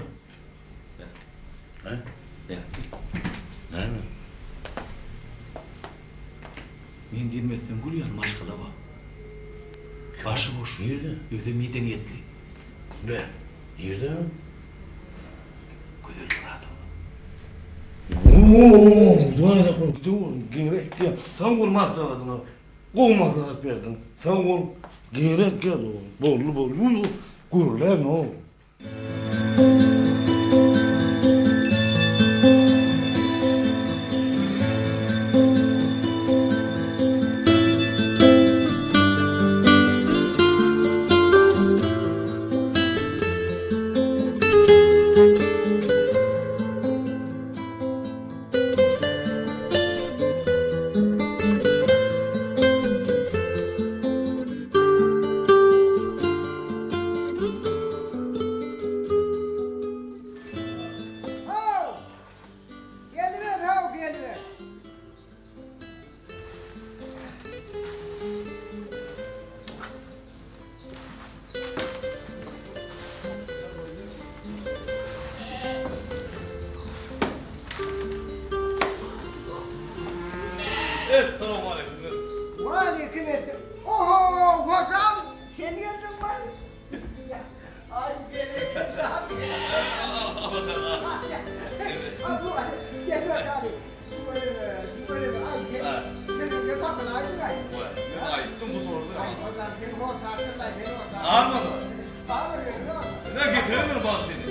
Speaker 2: Berk.
Speaker 1: Hä?
Speaker 2: Berk.
Speaker 1: Näme?
Speaker 2: Men diýmesem gül ýaly maşgala bar. Başy boş.
Speaker 1: Nirde?
Speaker 2: Özem medeniýetli.
Speaker 1: Be, nirde?
Speaker 2: Gözel Myradowa.
Speaker 1: Oo, Hudaý saklasyn, gerek ýok. Sag bol maslahatyňa. Gowy maslahat berdiň. Sag bol. Gerek ýok. Boldy, boldy. Gürleme.
Speaker 4: How! Geliber, how, geliber.
Speaker 2: Essalawmaleýkim.
Speaker 4: Waleýkim esse. Oho, hojam, sen geldiňmi? Aý, berekella. Gel bakalım.
Speaker 2: Ine getirin bir bagşyny.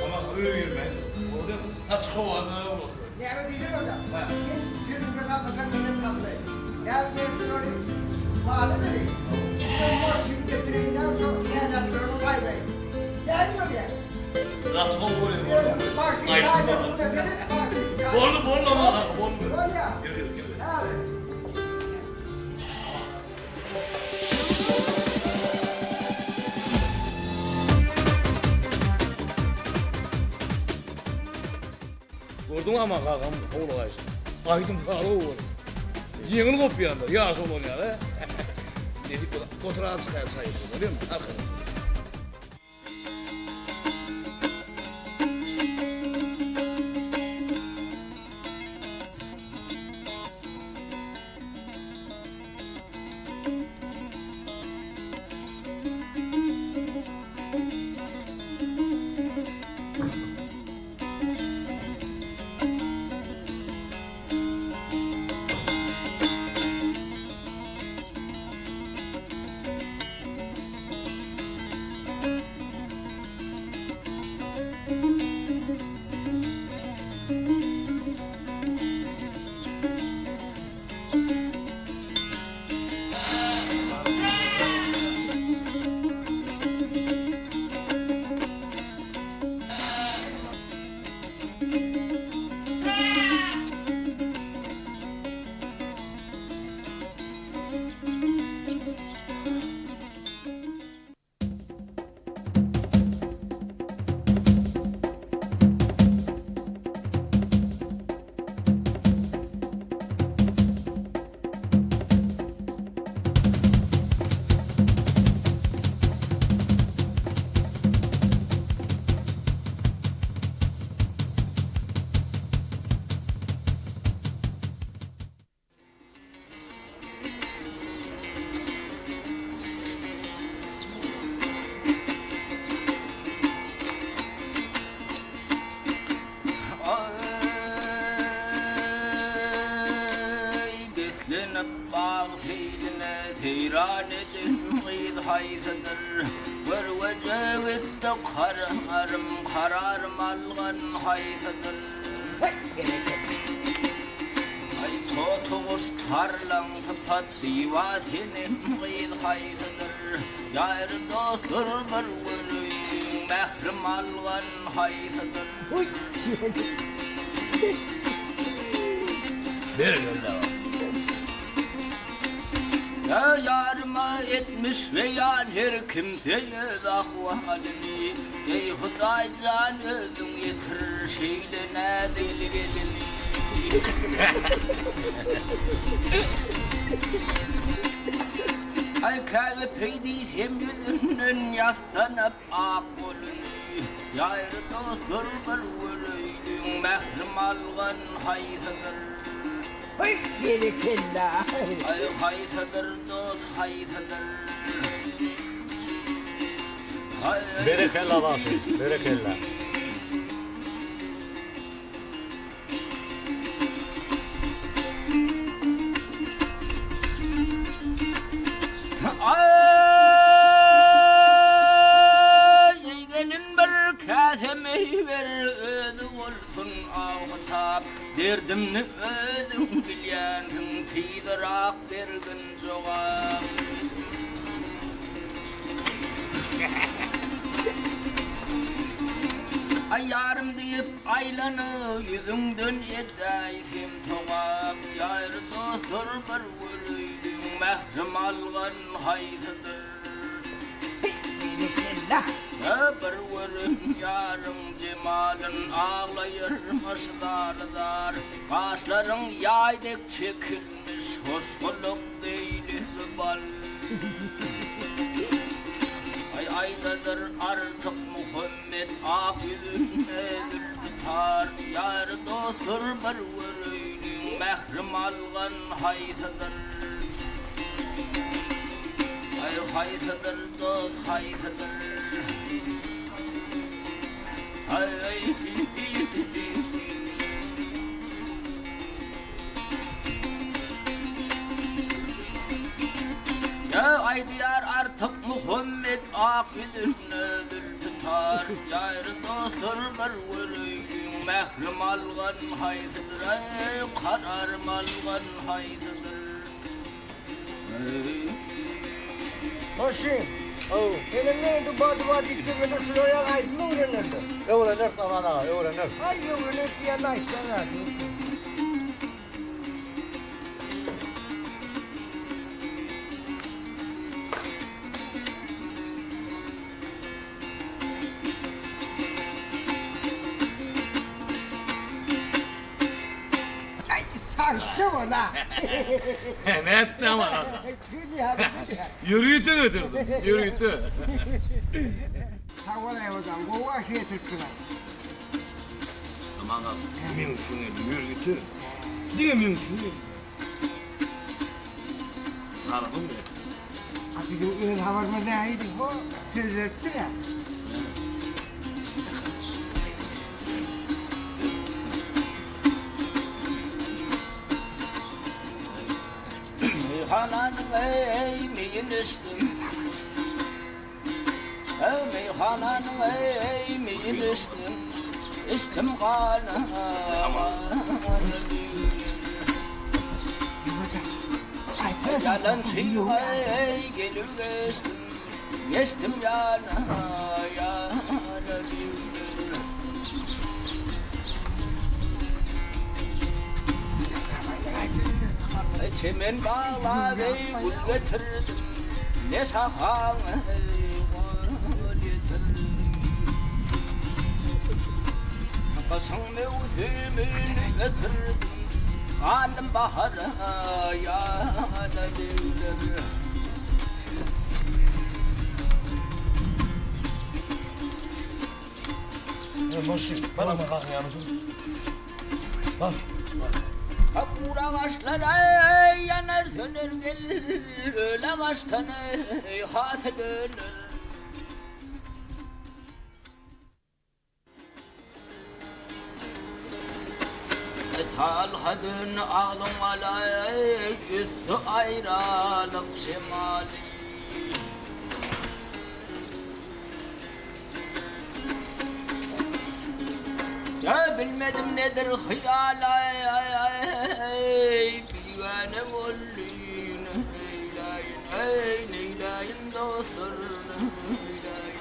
Speaker 2: Ama öýe girmeýin. Boldy. Açyk howada näme bolar? Gaty gowy bolýar boldy. Boldy boldy ama boldy. Gel gel gel. Gördüňmi Aman kakam howlugaýşyny. Aýdym sazy gowy bolýar. Ýeňil gopýandyr, ýaş oglan ýaly. Nesip bolsa, otur azajyk häzir çaý içeris, bolýarmy? Arkaýyn otur.
Speaker 6: Aý, beslenip bag seýline Seýran eden gyz haýsydyr? Görweje gitdi kararym, Kararym algan haýsydyr? Aý, totuguş tarlaň sypat, Zyba senem gyz haýsydyr? Ýary dostlar bir göreýin, Mährim algan haýsydyr?
Speaker 1: Berekella.
Speaker 6: Ýa ýaryma etmiş beýan her kimse öz ahwalyny, Eý Hudaý jan özüň ýetir şeýle näzikli gelini. Aý käbe peýdiýsem ýüzünden ýassanyp ak goluny, Ýaýry dostlar bir göreýliň mährim algan haýsydyr.
Speaker 4: Heý, berekella!
Speaker 6: Aý haýsydyr dost haýsydyr.
Speaker 5: Berekella bagşy, berekella.
Speaker 6: Aý gelin bir käse meý ber özi bolsun aw-hytap Derdimni özüň bilýänsiň tizrak bergin jogap. Aý ýarym diýip aýlanyp ýüzüňden edäýsem togap Ýary dostlar bir göreýliň mährim algan haýsydyr.
Speaker 4: Berekella.
Speaker 6: Bir gören ýaryň jemalyn aglaýarmyş zar-zar Gaşlaryň ýaý dek çekilmiş hoş gulak deýligi bal. Aý aýdadyr Artyk Muhammet ak ýüzünde zülpi tar Ýary dostlar bir göreýliň mährim algan haýsydyr. Aý haýsydyr dost haýsydyr. Aý Ýa aýdýar Artyk Muhammet ak ýüzünde zülpi tar Ýary dostlar bir göreýliň mährim algan haýsydyr Aý kararym algan haýsydyr.
Speaker 4: Goşy, senem näme duba-duba diýip durmasa şular ýaly aýdym öwrenerdi.
Speaker 5: Öwreneris Aman aga, öwreneris.
Speaker 4: Aý öwreneris diýende aýtýan zady ýok. Aý sagça bol-a.
Speaker 1: Nätdi Aman aga? Ýörite getirdim, ýörite.
Speaker 4: Sag bol Aýwazam, gowy aş getiripsiň-ä.
Speaker 1: Aman aga, meň üçin geldi, ýörite. Diňe meň üçin geldi. Haladym men.
Speaker 4: A biziň öz habarymyz nähili? Ho, söz beripdiň-ä.
Speaker 6: Meýhananyň eý meýin içdim. Meýhananyň eý meýin içdim. Içdim gana. Ýalançy eý gelip geçdim. Geçdim ýana ýana.
Speaker 8: Ne çemen baglap eý gül getirdim, Ne şahaňa eý gol ýetirdim. Gyşyň möwsümini getirdim, Galdym bahara ýada begler.
Speaker 1: Noşi, bar ama kalkın yanı dur. Bar.
Speaker 8: Gür agaçlar eý ýanar söner gelir, Öl agaçdan eý hasa döner. Talha dön aglyň alaý, Üsti aýralyk şemaly. Ýa bilmedim nedir hyýal aý, Bigäne boldy neýläýin, eý, neýläýin dostlar, neýläýin.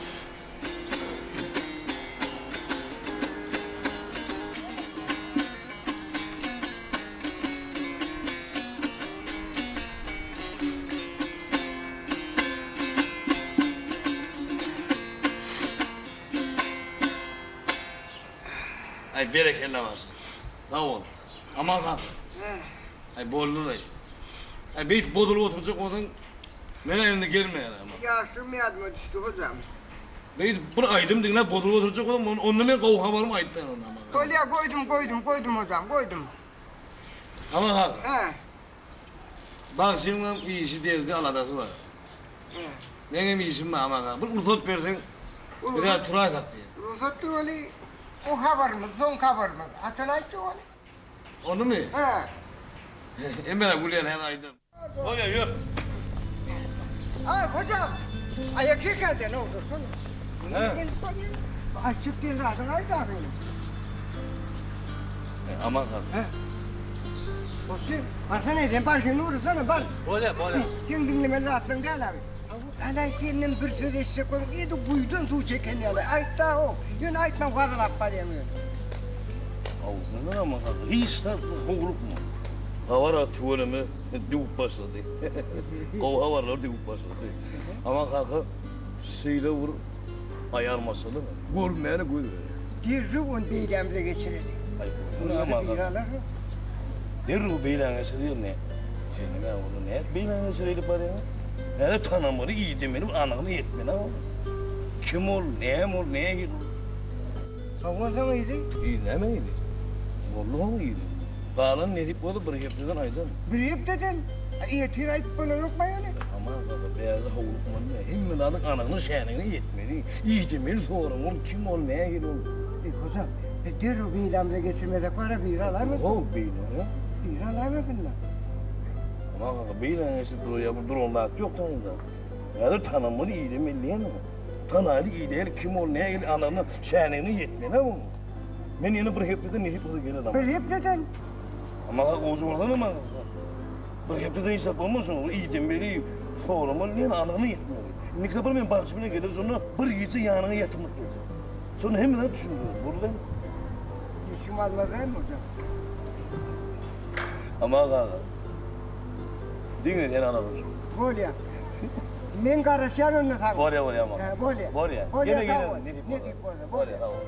Speaker 1: Aý berekella başlyk. Sag bol. Aman sag. Aý boldy-laý. Aý beýdip bozulyp oturjak bolsaň, men-ä indi gelmeýän aman.
Speaker 4: Ýaşlygym ýadyma düşdi hojam.
Speaker 1: Beýdip bir aýdym diňläp bozulyp oturjak bolsaň, onda men gowy habarymy aýtmaýan onda aman.
Speaker 4: Bolýa goýdum goýdum goýdum hojam goýdum.
Speaker 1: Aman sag.
Speaker 4: Hä.
Speaker 1: Bagşyňam işi derdi aladasy bar. Meňem işim bar Aman aga. Bir rugsat berseň bir ýerde turaýsak diýýän.
Speaker 4: Rugsatdyr weli o habarymyz soňky habarymyz. Haçan aýtjak ony?
Speaker 1: Onymy?
Speaker 4: Hä.
Speaker 1: Emel-ä gülýän häzir aýdar. Bolýa ýör.
Speaker 4: Aý hojam. Aýak çeker sen otursana.
Speaker 1: Hä.
Speaker 4: Aýtjak diýen zadyňy aýt ahyry.
Speaker 1: Aman sag.
Speaker 4: Hä. Goşy, barsana sen başyny ursana bar.
Speaker 2: Bolýa, bolýa.
Speaker 4: Seň diňlemeli zatlaryň däl abi. Halaý senden bir söz eşitjek bolsaň, edil guýudan suw çeken ýaly. Aýt-da how. Ýöne aýtmaň gazalap barýaň ýöne.
Speaker 1: Awzyndan aman sag. Hiç zat howlukma. Habar-a tüweleme düwüp başlady. Gowy habarlar düwüp başlady. Aman kaka, şeýle bir aýal maşgala görmäne göz berýär.
Speaker 4: Derrew ony beýlämize geçireli.
Speaker 1: Aý, bu näme aman? Derrew beýläňe geçirýär ne? Sen näme ony nädip beýläňe geçireýlip barýaň? Näde tanamaly, idemeli, anygyny etmeli ony. Kim ol, näme ol, nähili ol?
Speaker 4: Soňundan yzy?
Speaker 1: Yzy näme yzy? Boldy oň yzy. Galany nesip bolsa bir hepdeden aýdaryn.
Speaker 4: Bir hepdeden? Ertir aýdyp bolanokmy ýöne?
Speaker 1: Aman kaka, bärde howlukmaly däl. Hemme zadyň anygyny, şänigini ýetmeli. Idemeli soramaly, kim ol, nähili ol?
Speaker 4: Eý, hojam, biz derrew beýlämize geçirmesek bar-a, biri alaýmasyn?
Speaker 1: Ýok, beýle.
Speaker 4: Biri alaýmasyn-da.
Speaker 1: Aman kaka, beýläňe geçirip durar ýa bir duran zat ýok taňda. Häzir tanamaly, idemeli näme? Tanaýly, ideli, kim ol, nähili, anygyna, şänigine ýetmeli-ä onuň. Men ýene bir hepdeden nesip bolsa geler.
Speaker 4: Bir hepdeden?
Speaker 1: Maňa gowja bolsana maňa. Bir hepdeden hiç zat bolmaz şoň. Idemeli, soramaly diýen anygyna ýetmeli. Indiki sapar men bagşy bilen geler şonda bir gije ýanyňa ýatymlyk geljek. Şonda hemme zat düşündirer. Boldy dämi?
Speaker 4: Işim almaz dälmi hojam?
Speaker 1: Aman aga. Diňe sen aladyň şony.
Speaker 4: Bolýa. Men garaşýan onda saňa.
Speaker 1: Bolýa bolýa aman.
Speaker 4: Hä bolýa.
Speaker 1: Bolýa.
Speaker 4: Bolýa
Speaker 1: Ýene
Speaker 4: sag bol.
Speaker 1: gelerin nesip
Speaker 4: Nesip
Speaker 1: bolsa.
Speaker 4: bolsa.
Speaker 1: Bolýa
Speaker 4: Bolýa.
Speaker 1: sag bol.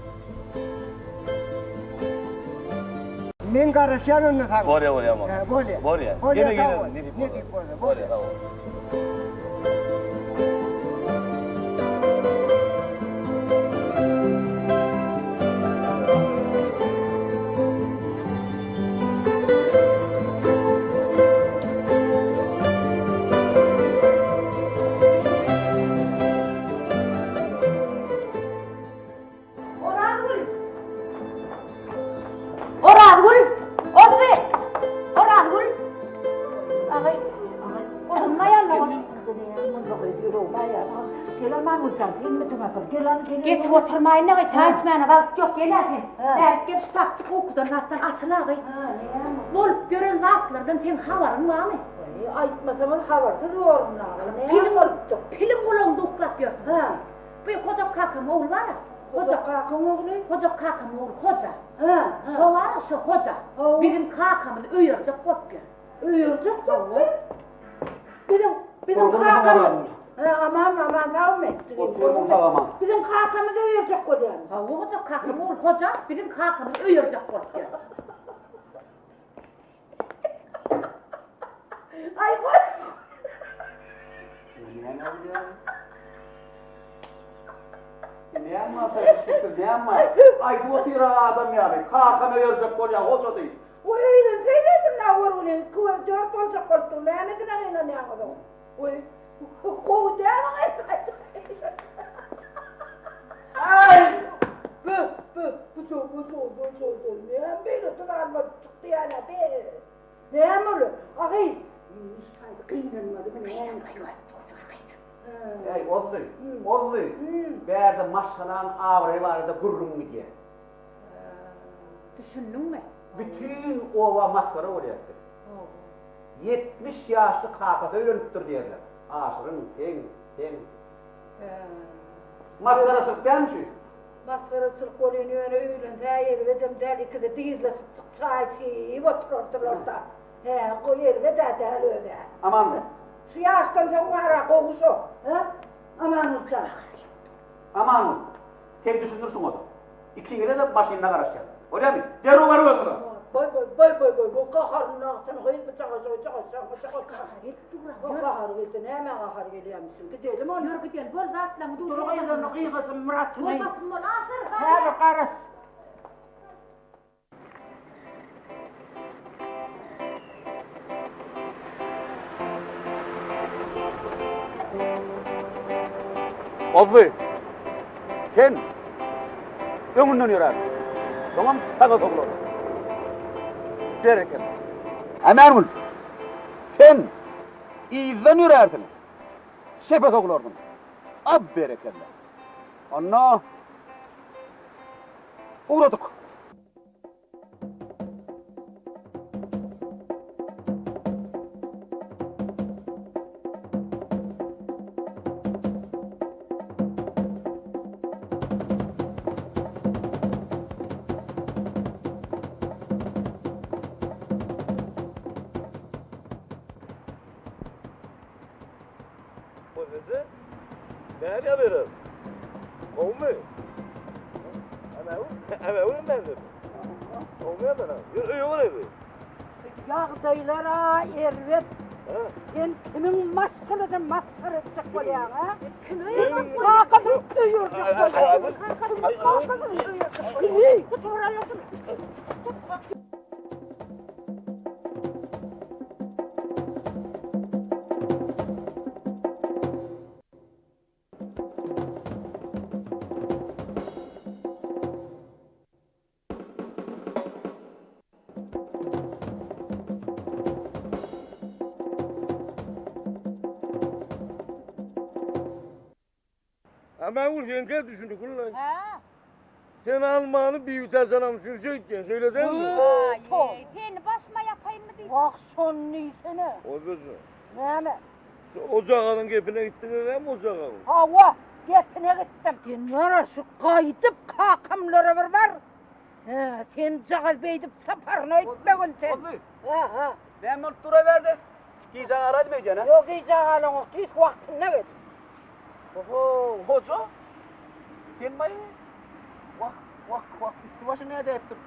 Speaker 4: Men garaşýan onda saňa.
Speaker 1: Bolýa bolýa aman.
Speaker 4: Hä bolýa.
Speaker 1: Bolýa.
Speaker 4: Bolýa
Speaker 1: Ýene
Speaker 4: sag bol.
Speaker 1: gelerin nesip bolsa.
Speaker 4: Nesip bolsa.
Speaker 1: Bolýa
Speaker 4: Bolýa.
Speaker 1: sag bol.
Speaker 7: Orazgül! Orazgül! Oppi! Orazgül! Agay, agay, oğlum aýallar. Geçip oturmaýyn agay, çaý içmäne wagt ýok, gel-ä sen. Bärik gel, şu tapçyk ukudan zatdan açyl agay. Bolup ýören zatlardan seň habaryň barmy?
Speaker 9: Aýtmasaňyz habarsyz borun agay.
Speaker 7: Piliň bolupdyr, piliň gulagyňda uklap ýörsüň. Bu Hoja kakaň ogly bar-a.
Speaker 9: Hoja kakaň ogly?
Speaker 7: Hoja kakaň ogly Hoja.
Speaker 9: Hä,
Speaker 7: Şo bar-a, şo Hoja.
Speaker 9: Hawa.
Speaker 7: Biziň kakamyzy öýerjek bolup ýör.
Speaker 9: Öýerjek bolupmy? Biziň biziň kakamyz. He, aman aman sagmy?
Speaker 6: Oturmyň sag aman.
Speaker 9: Biziň kakamyz öýerjek bolýar.
Speaker 7: Hawa hoja kakam ogul hoja biziň kakamyz öýerjek bolupdyr.
Speaker 9: Aý goý.
Speaker 6: Näme bar sen näme bar? Aýdyp otyr adam ýaly. Kakam öýerjek bolýar hoja diýip.
Speaker 9: Goý öýlenseýlesin na görgüli iki göz dört boljak bolup dur nämesine gynanýaňyz oň. Goý gowy däl Aý bu bu bu bu bu bu bu bu näme beýle tuzan bolup çykdy ýa-da be. Näme ol? A gyz şaýdy gynanmadymy näme?
Speaker 6: Eý, Ozzy, Ozzy, bärde maşgalaň abraýy barada gürrüň gidýär.
Speaker 7: Düşündiňmi?
Speaker 6: Bütin oba masgara bolýar siz. 70 ýaşly kakasy öýlenipdir diýerler. Aşyryň, seň, seň. Masgaraçylyk dälmi şu?
Speaker 9: Masgaraçylyk bolýan ýöne öýlense erbedem däl ikisi dyzlaşyp çyk çaý içip oturardylarda. Hä, goý erbed-ä däl öz-ä.
Speaker 6: Amanly.
Speaker 9: Şu ýaşdan soň bar-a gowy şo. Hä? Amanguly jan.
Speaker 6: Amanguly, sen düşündir şuňa-da. Ikiňize-de maşynda garaşýan. Bolýamy? Derrew baryp özüňize.
Speaker 9: Boý boý boý boý boý bu gaharyny agsyny gyz bu çaga şoý çaga çaga çaga Bu gahar gelse nämä gahar gelýämişin gidelim onda.
Speaker 7: Ýör gidelim bol zatlaryňy
Speaker 9: dur. Dur gyz onda gygyrsyn Myratyny.
Speaker 7: Bol basym bol Aşyr.
Speaker 9: Häzir garaş.
Speaker 6: Ozzy, sen öňünden ýörär. Soňam saga soglar. Berekella. Amangül, sen yzdan ýörärsiň. Şepe soglarsyň. A berekella. Onda ugradyk.
Speaker 1: Goý eje. Näme ýazyrys? Gowumy? Ämäwür näme? Gowumy ýazana? Ýör öýe baraýly.
Speaker 9: Ýagdaýlar-a erbet. Sen kimiň maşgalasyny masgara etjek bolýaň, a?
Speaker 7: Kimi öýerjek bolýaň?
Speaker 9: Kakasyny öýerjek bolýaň. Kakasyny öýerjek bolýaň.
Speaker 1: Amangül seňkä düşündi kullaý.
Speaker 7: Hä?
Speaker 1: Sen almany biwtä janam sürje gitýän, şeýle dälmi?
Speaker 7: Aý, seni başyma ýapaýynmy diýdim.
Speaker 9: Wah, şony diýsene.
Speaker 1: Ozaja.
Speaker 9: Näme?
Speaker 1: Şu ojagazyň gepine gitdiňiz näme ojagazyň?
Speaker 9: Hawa, gepine gitdim. Sen ýöne şu gaýdyp kakamlara bir bar. Hä, senjagaz beýdip saparyny öýtmegin sen.
Speaker 6: Boldy.
Speaker 9: Hä, hä.
Speaker 6: Näme bolup duraberdi? Gijä galaýdym öýdýän, hä?
Speaker 9: Ýok, gijä galaňok, tüýs wagtynda gel.
Speaker 6: Oho, hoja. Sen baý. Wah, wah, wah, üsti başy nädäýipdir?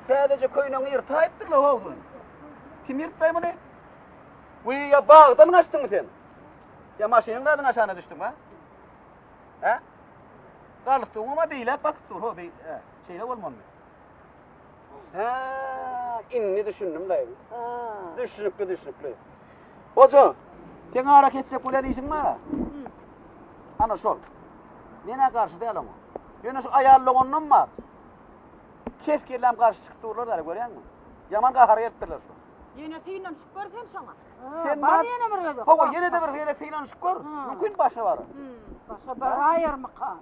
Speaker 6: Täzeje köýnegiňi ýyrtaýypdyr-la howzuň. Kim ýyrtdaý muny? Wiý, ýa bagdan gaçdyňmy sen? Ýa maşynyň zadyň aşagyna düşdüňmi, ha? Hä? Galstugyňam-a beýläk bakyp dur, ho, beý, hä, şeýle bolmalymy? Hä, indi düşündim-laý. Düşnükli, düşnükli. Hoja, seň ara kesjek bolýan işiň bar-a? Ana şol. Men-ä garşy däl oňa. Ýöne şu aýal doganynam bar. Kes-kelläm garşy çykyp durlar-da, görýäňmi? Ýaman gahara gelipdirler şu.
Speaker 7: Ýene synanyşyp gör sen şoňa.
Speaker 6: Sen
Speaker 9: bar ýene bir gezek.
Speaker 6: Hawa, ýene-de bir gezek synanyşyp gör. Mümkin başa barar.
Speaker 9: Başa baraýarmyka?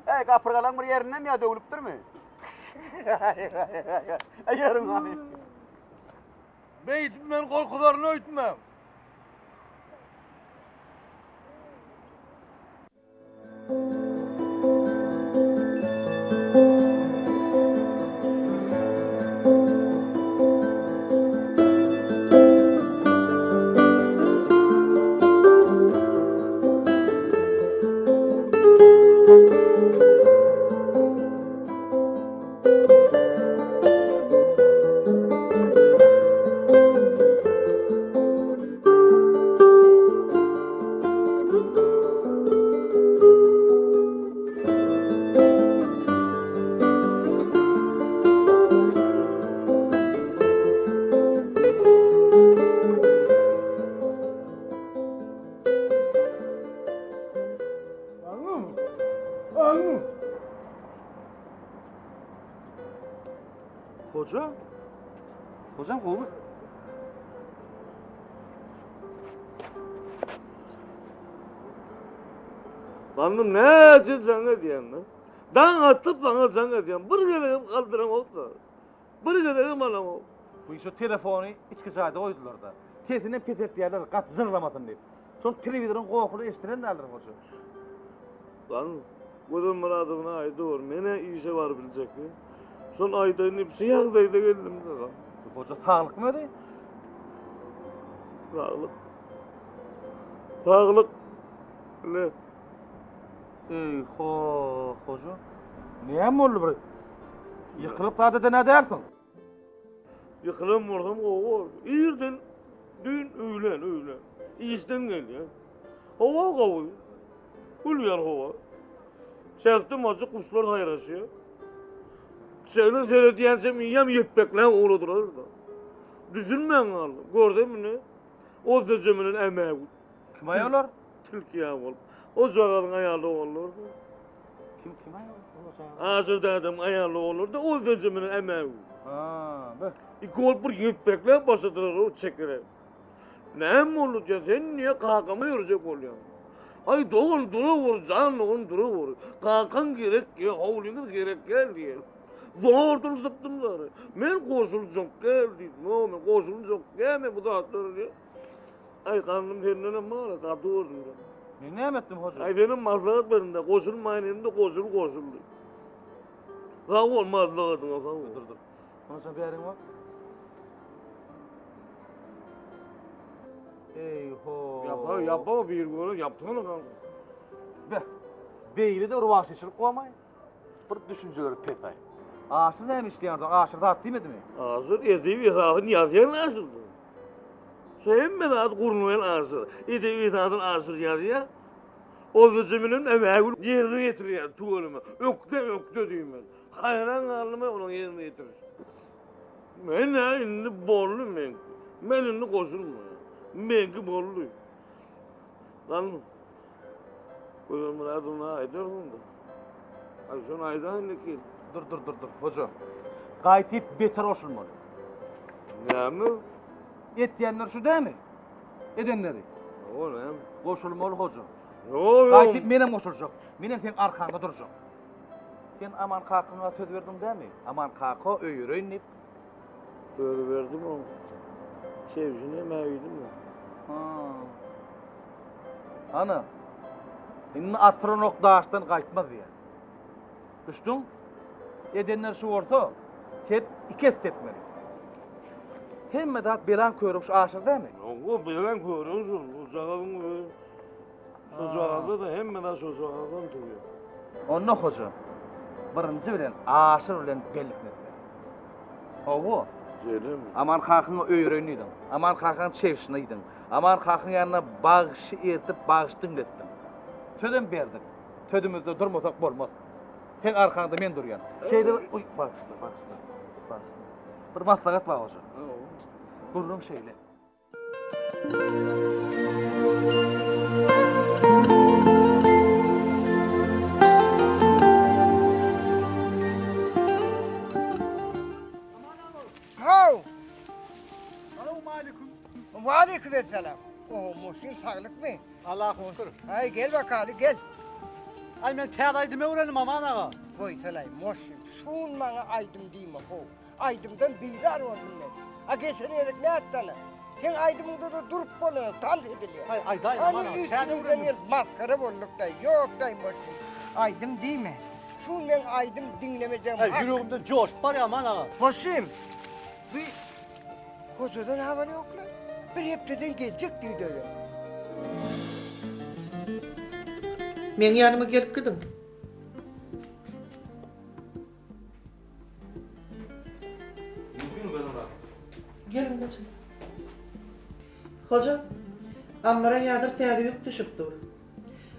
Speaker 6: Eý, gapyrgalaň bir ýerinden ýa döwlüpdirmi? Eý, ýeriň hany.
Speaker 1: Beýdip meni gorkuzaryn öýtmäň.
Speaker 2: Hoja? Hojam gowy.
Speaker 1: Gandym näçe jaň edýän men. Daň atyp saňa jaň edýän. Bir gezegem galdyraňok-da. Bir gezegem alaňok.
Speaker 2: Bu şu telefony içki jaýda goýdular-da. Sesinem peseltýärler, gaty jyrlamasyn diýip. Şol telewizoryň gohuny eşdiren däldir hoja.
Speaker 1: Lan, Gözel Myradowna aýdawur, men-ä işe baryp biljekmi? Şol aýdaýyn diýip şu ýagdaýda geldim saňa.
Speaker 2: Hoja saglykmy özi?
Speaker 1: Saglyk. Saglyk. Le.
Speaker 2: Eý ho, hoja. Näme boldy bir? Ýykylyp zat eden-ä dälsiň?
Speaker 1: Ýykylan bolsam gowy bolardy. Irden, düýn öýlän, öýlän. Işden gelýän. Howa gowy. Gülýär howa. Çäkde majyk guşlar saýraşýar. Şeýle seredýänçem iýem ýepbekläp ugradylar-da. Düşünmän galdym. Görsem ine, Ozdeje bilen Ämägül.
Speaker 2: Kim aý olar?
Speaker 1: Tilki ýaly bolup. O jagazyň aýaly ogullardy.
Speaker 2: Kim kim aý olar?
Speaker 1: Aşyr dädem aýaly ogullardy. Ozdeje bilen Ämägül.
Speaker 2: Ha, be.
Speaker 1: Iki bolup bir ýepbekläp başladylar o çekere. Näme boldy diýýär, sen niýe kakama ýörejek bolýaň? Aý dogan durawur, jan dogan durawur. Kakaň gerek diýýär, howlyňyz gerek däl diýýär. Zordan sypdym zary. Men goşuljak däl diýdim. Ýok, men goşuljak däl men bu zatlara diýýär. Aý gandym sendenem bar, gaty gördüm sen.
Speaker 2: Men näme etdim hoja?
Speaker 1: Aý senem maslahat berdim-de, goşulmaýyn hem-de goşul goşul diýip. Sag bol maslahatyňa sag bol.
Speaker 2: Dur dur. Ondan bäriň bak. Eý ho.
Speaker 1: Ýapa ýapa bir göre ýapsana kanka.
Speaker 2: Be. Beýle de bir wagşyçylyk bolmaý. Bir düşünjeleri pes aý. Aşyr näme işleýär onsoň? Aşyr zat diýmedimi?
Speaker 1: Aşyr edebi esasyny ýazýan Aşyrdyr. Şu hemme zady gurnaýan Aşyr. Edebi esasyny Aşyr ýazýar. Ozajy bilen Ämägül ýerine ýetirýär tüweleme. Ökde ökde diýmen. Haýran galdym onuň ýerine ýetirişine. Men-ä indi boldy meňki. Men indi goşulmaýan. Meňki boldy. Gandym. Gözel Myradowna aýdarsyň-da. Aý, şony aýdaýyn indi.
Speaker 2: Dur, dur, dur, dur, hoja. Gaýtyp beter goşulmaly.
Speaker 1: Näme?
Speaker 2: Etýänler şu dämi? Edenleri.
Speaker 1: Ýok, näme?
Speaker 2: Goşulmaly, hoja.
Speaker 1: Ýok, ýok.
Speaker 2: Gaýtyp menem goşuljak. Menem seň arkaňda durjak. Sen Aman kakaňa söz berdiň dämi? Aman kaka öýereýin diýip.
Speaker 1: Söz berdim oň. Çebşini hem äýdim.
Speaker 2: Ha. Ana. Indi atyran ok daşdan gaýtmaz diýýär. Düşdüň? Edenler şu bolsa, tep iki esse etmeli. Hemme zat belaň körügi şu aşyr dämi?
Speaker 1: Ýok, belaň körügi şu, ujagazyň özi. Şojagazda-da hemme zat şojagazdan turýar.
Speaker 2: Onda hoja, birinji bilen Aşyr bilen bellik mesele. Hawa.
Speaker 1: Şeýlemi?
Speaker 2: Aman kakyňa öýreýin diýdiň. Aman kakaň çebşine diýdiň. Aman kakyň ýanyna bagşy ertip bagşy diňletdiň. Sözem berdik. Sözümizde durmasak bolmaz. Seň arkaňda men durýan. Şeýle bir, uý, bagyşla, bagyşla, bagyşla. Bir maslahat bar hoja. Gürrüň şeýle.
Speaker 4: Haw!
Speaker 5: Salowmalikim.
Speaker 4: Waleýkim essalam. Oho, Muhsin saglykmy?
Speaker 5: Allaha şükür.
Speaker 4: Aý, gel bakaly, gel.
Speaker 5: Aý, men täze aýdym öwrendim, Aman aga.
Speaker 4: Goýsalaý, Muhsin, şun maňa aýdym diýme, how. Aýdymdan bizar boldum men. A geçen gezek nätdi ana? Seň aýdymyňda-da durup bolanok, tans edilýär.
Speaker 5: Aý, aýdaý,
Speaker 4: Hany
Speaker 5: Aman aga, täze
Speaker 4: üstümizden
Speaker 5: öwrendim.
Speaker 4: gelip masgara bolduk-da. Ýok-daý, Muhsin, aýdym diýme. Şu meň aýdym diňlemejegim
Speaker 5: Aý,
Speaker 4: hak.
Speaker 5: ýüregimden joşup barýar, Aman aga.
Speaker 4: Muhsin, bu Hojadan habar ýok-la. Bir hepdeden geljek diýdi özem.
Speaker 3: Meň ýanyma gelip gidiň.
Speaker 2: Mümkinmi Gözelmyrat?
Speaker 3: Geliň geçiň. Hoja, ammara häzir täze ýük düşüp dur.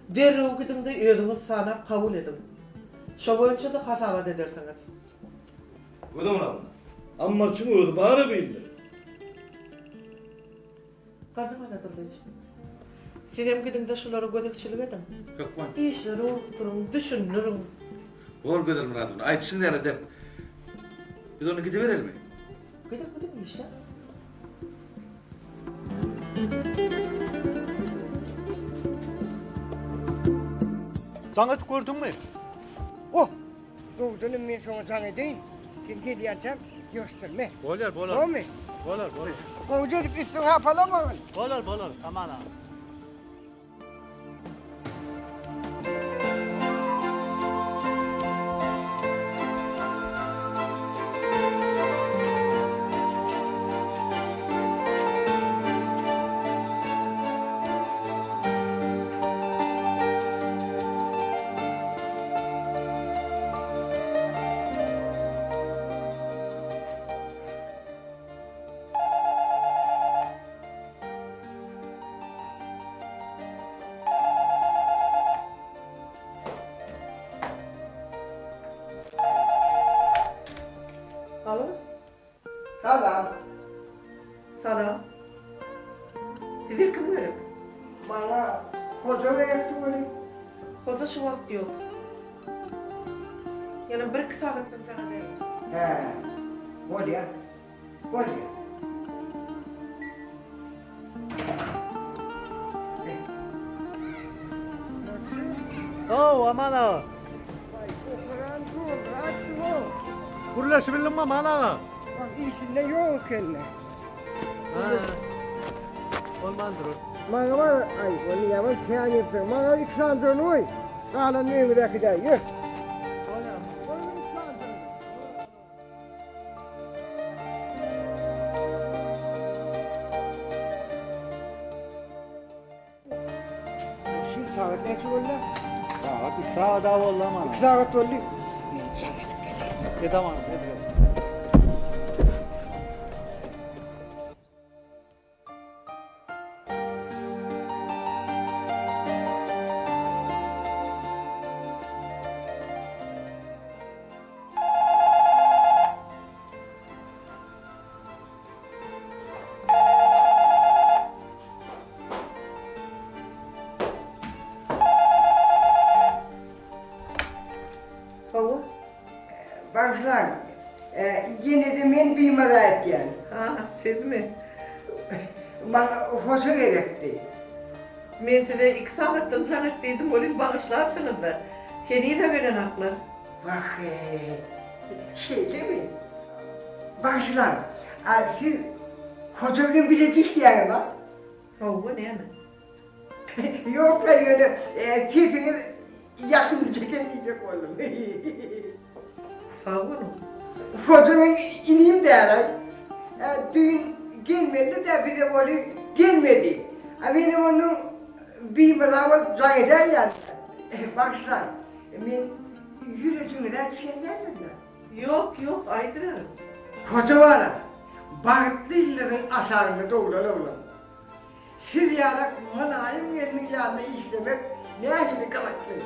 Speaker 3: Derrew gidiň-de özüňiz sanap kabul ediň. Şo boýunça-da hasabat edersiňiz.
Speaker 1: Gözelmyrat, ammarçyň özi bar-a bu ilde.
Speaker 3: Garry Garadyr gyz. Sizem gidiň-de şulara gözegçilik ediň.
Speaker 2: Hökman.
Speaker 3: Işleri ugrukdyryň, düşündiriň.
Speaker 2: Bor Gözel Myradowna, aýdyşyň ýaly ederis. Biz onda gidiberelimi?
Speaker 3: Gidiň, gidiň, işläň.
Speaker 5: Jaň edip gördüňmi?
Speaker 4: Oh! Dogrudanam men şoňa jaň edeýin. Sen gelýänçäň ýygyşdyrma.
Speaker 5: Bolar, bolar.
Speaker 4: Bolmy?
Speaker 5: Bolar, bolar.
Speaker 4: Gowja edip üstüňi hapalamagyn.
Speaker 5: Bolar, bolar. Aman aga.
Speaker 3: Alo.
Speaker 4: Salam.
Speaker 3: Salam. Size kim gerek?
Speaker 4: Maňa hoja gerekdi welin.
Speaker 3: Hoja şu wagt ýok. Ýene birki sagatdan jaň edäýiň.
Speaker 4: Hä, bolýa. Bolýa.
Speaker 5: Ow, Aman aga.
Speaker 4: Waý, oturan durratdy-ow.
Speaker 5: Gürleşibildiňmi, Aman aga?
Speaker 4: Wah, işinde ýok eken-dä.
Speaker 5: Hä. Bolmandyr.
Speaker 4: Maňa bar, aý, ony ýaman kän ýypsyň. Maňa iki sany jony goý, galanyny öýüňize äkidäý, ýör.
Speaker 5: Bolýar.
Speaker 4: Goý, iki sany jony. Şu sagat näçe boldy?
Speaker 5: Sagat 3 sagat da boldy ama.
Speaker 4: 2 sagat boldy. Men jaň edip geleýin.
Speaker 5: Et aman, et gel.
Speaker 3: Hawa.
Speaker 4: Bagyşlaň, ýene-de men bimaza etýän.
Speaker 3: Ha, sizmi?
Speaker 4: Maňa hoja gerekdi.
Speaker 3: Men size iki sagatdan jaň et diýdim welin bagyşlapsyňyz-da. Heniz-ä gelenoklar.
Speaker 4: Wah-eý, şeýlemi? Bagyşlaň, a siz hoja bilen bileje işleýäňizmi?
Speaker 3: Hawa, näme?
Speaker 4: Ýok-la, ýöne sesiňiz ýakymlyja eken diýjek boldum.
Speaker 3: Sag boluň.
Speaker 4: Hoja meň inim däl-aý. Düýn gelmelidi-dä bize weli gelmedi. A menem ondan bimaza bolup jaň edäýýän. Bagyşlaň, men ýürejiňize düşýän däldirin-ä.
Speaker 3: Ýok, ýok, aýdyberiň.
Speaker 4: Hoja bala, bagtly ýyllaryň aşagynda doglan oglan. Siz ýalak mylaýym gelniň ýanynda işlemek nähili gyzykly.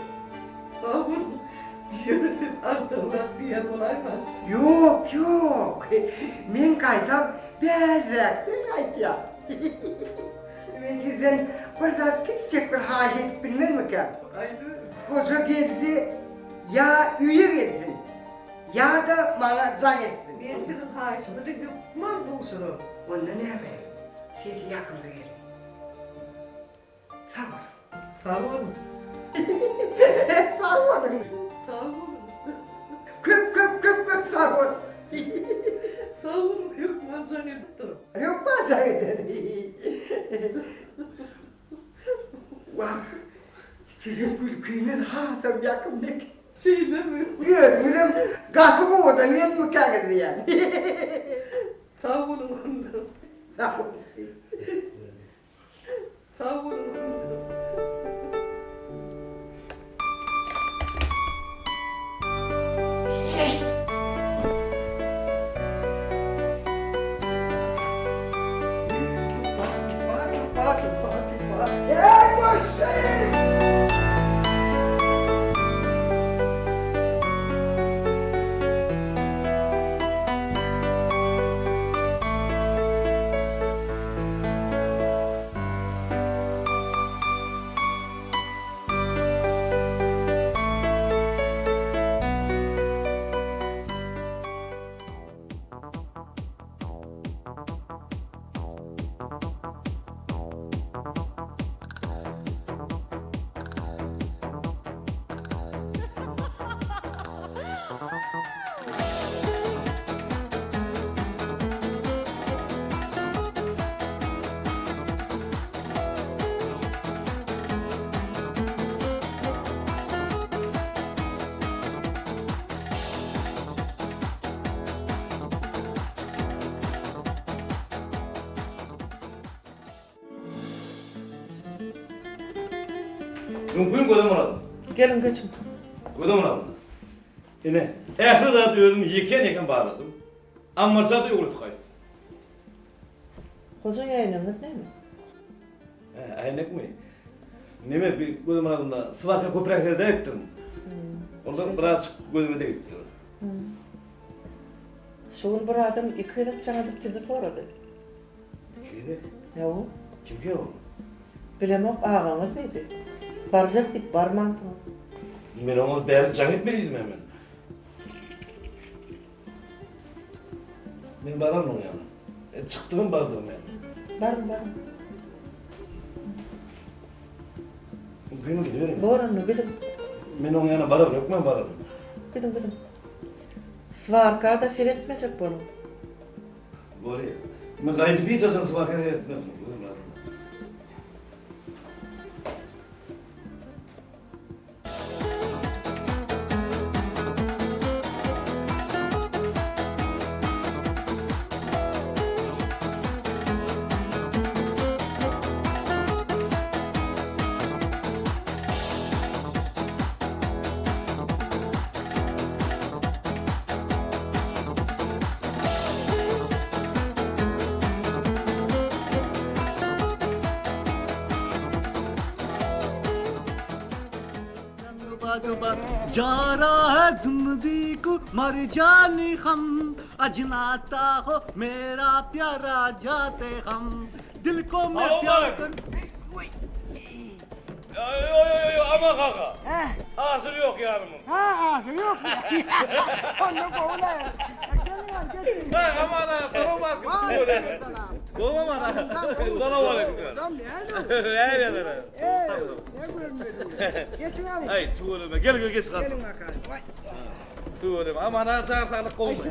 Speaker 3: Sag boluň. Ýöne siz agdygrak diýen bolaýmaň.
Speaker 4: Ýok, ýok. Men gaýtam bärräkden gaýtýan. Men sizden bir zat kiçijek bir haýyş edip bilmezmikäm?
Speaker 3: Aýdyberiň.
Speaker 4: Hoja gelse ýa öýe gelsin, ýa-da maňa jaň etsin.
Speaker 3: Men siziň haýyşyňyzy hökman gowşuraryn.
Speaker 4: Onda näme? Sesi ýakymly geldi. Sag boluň.
Speaker 3: Sag boluň.
Speaker 4: Sag boluň.
Speaker 3: Sag boluň.
Speaker 4: Köp köp köp köp sag boluň.
Speaker 3: Sag boluň, hökman jaň edip duruň.
Speaker 4: Hökman jaň ederin. Wah, siziň gülküňiz hasam ýakymly eken.
Speaker 3: Şeýlemi?
Speaker 4: Özüňizem gaty owadan gelmikäňiz diýýän.
Speaker 3: Sag boluň onda.
Speaker 4: Sag boluň.
Speaker 3: Sag boluň onda.
Speaker 4: Eý, goşgy!
Speaker 1: Mümkin gözüm boladym.
Speaker 3: Geliň geçiň.
Speaker 1: Gözüm boladym. Ine, ähli zady özüm ýekän-ýekän barladym. Ammarja-da öwredip gaýtdym.
Speaker 3: Hoja äýnegiňiz näme?
Speaker 1: Hä, äýnekmi? Neme, bir gözüm boladym-da, swarka köpräk seredäýipdirin. Ondan birazjyk gözüme degipdir.
Speaker 3: Şu gün bir adam iki gezek jaň edip sizi sorady.
Speaker 1: Iki gezek?
Speaker 3: Hawa.
Speaker 1: Kimkä ol?
Speaker 3: Bilemok, agaňyz diýdi. Barjak diýip barmansyňyz.
Speaker 1: Men oňa bäri jaň etme diýdim-ä men. Men bararyn oň ýanyna. E, çykdygym bardygym ýaly.
Speaker 3: Baryň, baryň.
Speaker 1: Mümkinmi gidibereýin?
Speaker 3: Bor onda, gidiň.
Speaker 1: Men oň ýanyna bararyn, hökman bararyn.
Speaker 3: Gidiň, gidiň. Swarka-da seretmejek boluň.
Speaker 1: Bolýa. Men gaýdyp hiç haçan swarka seretmerin. Aman kaka. Asyr ýok ýanymyň.
Speaker 4: Ha, asyr ýok. Onda gowy-la. Geliň, geliň.
Speaker 1: Ha, aman aga, salam aleýkum. Gowy aman aga. Salam aleýkum. Näme näme?
Speaker 4: Ne görmedin? Geçiň alyň.
Speaker 1: Aý, tüweleme. Gel, gel, geç
Speaker 4: Geliň bakalım.
Speaker 1: Tüweleme. Aman aga, jan saglyk gowumy?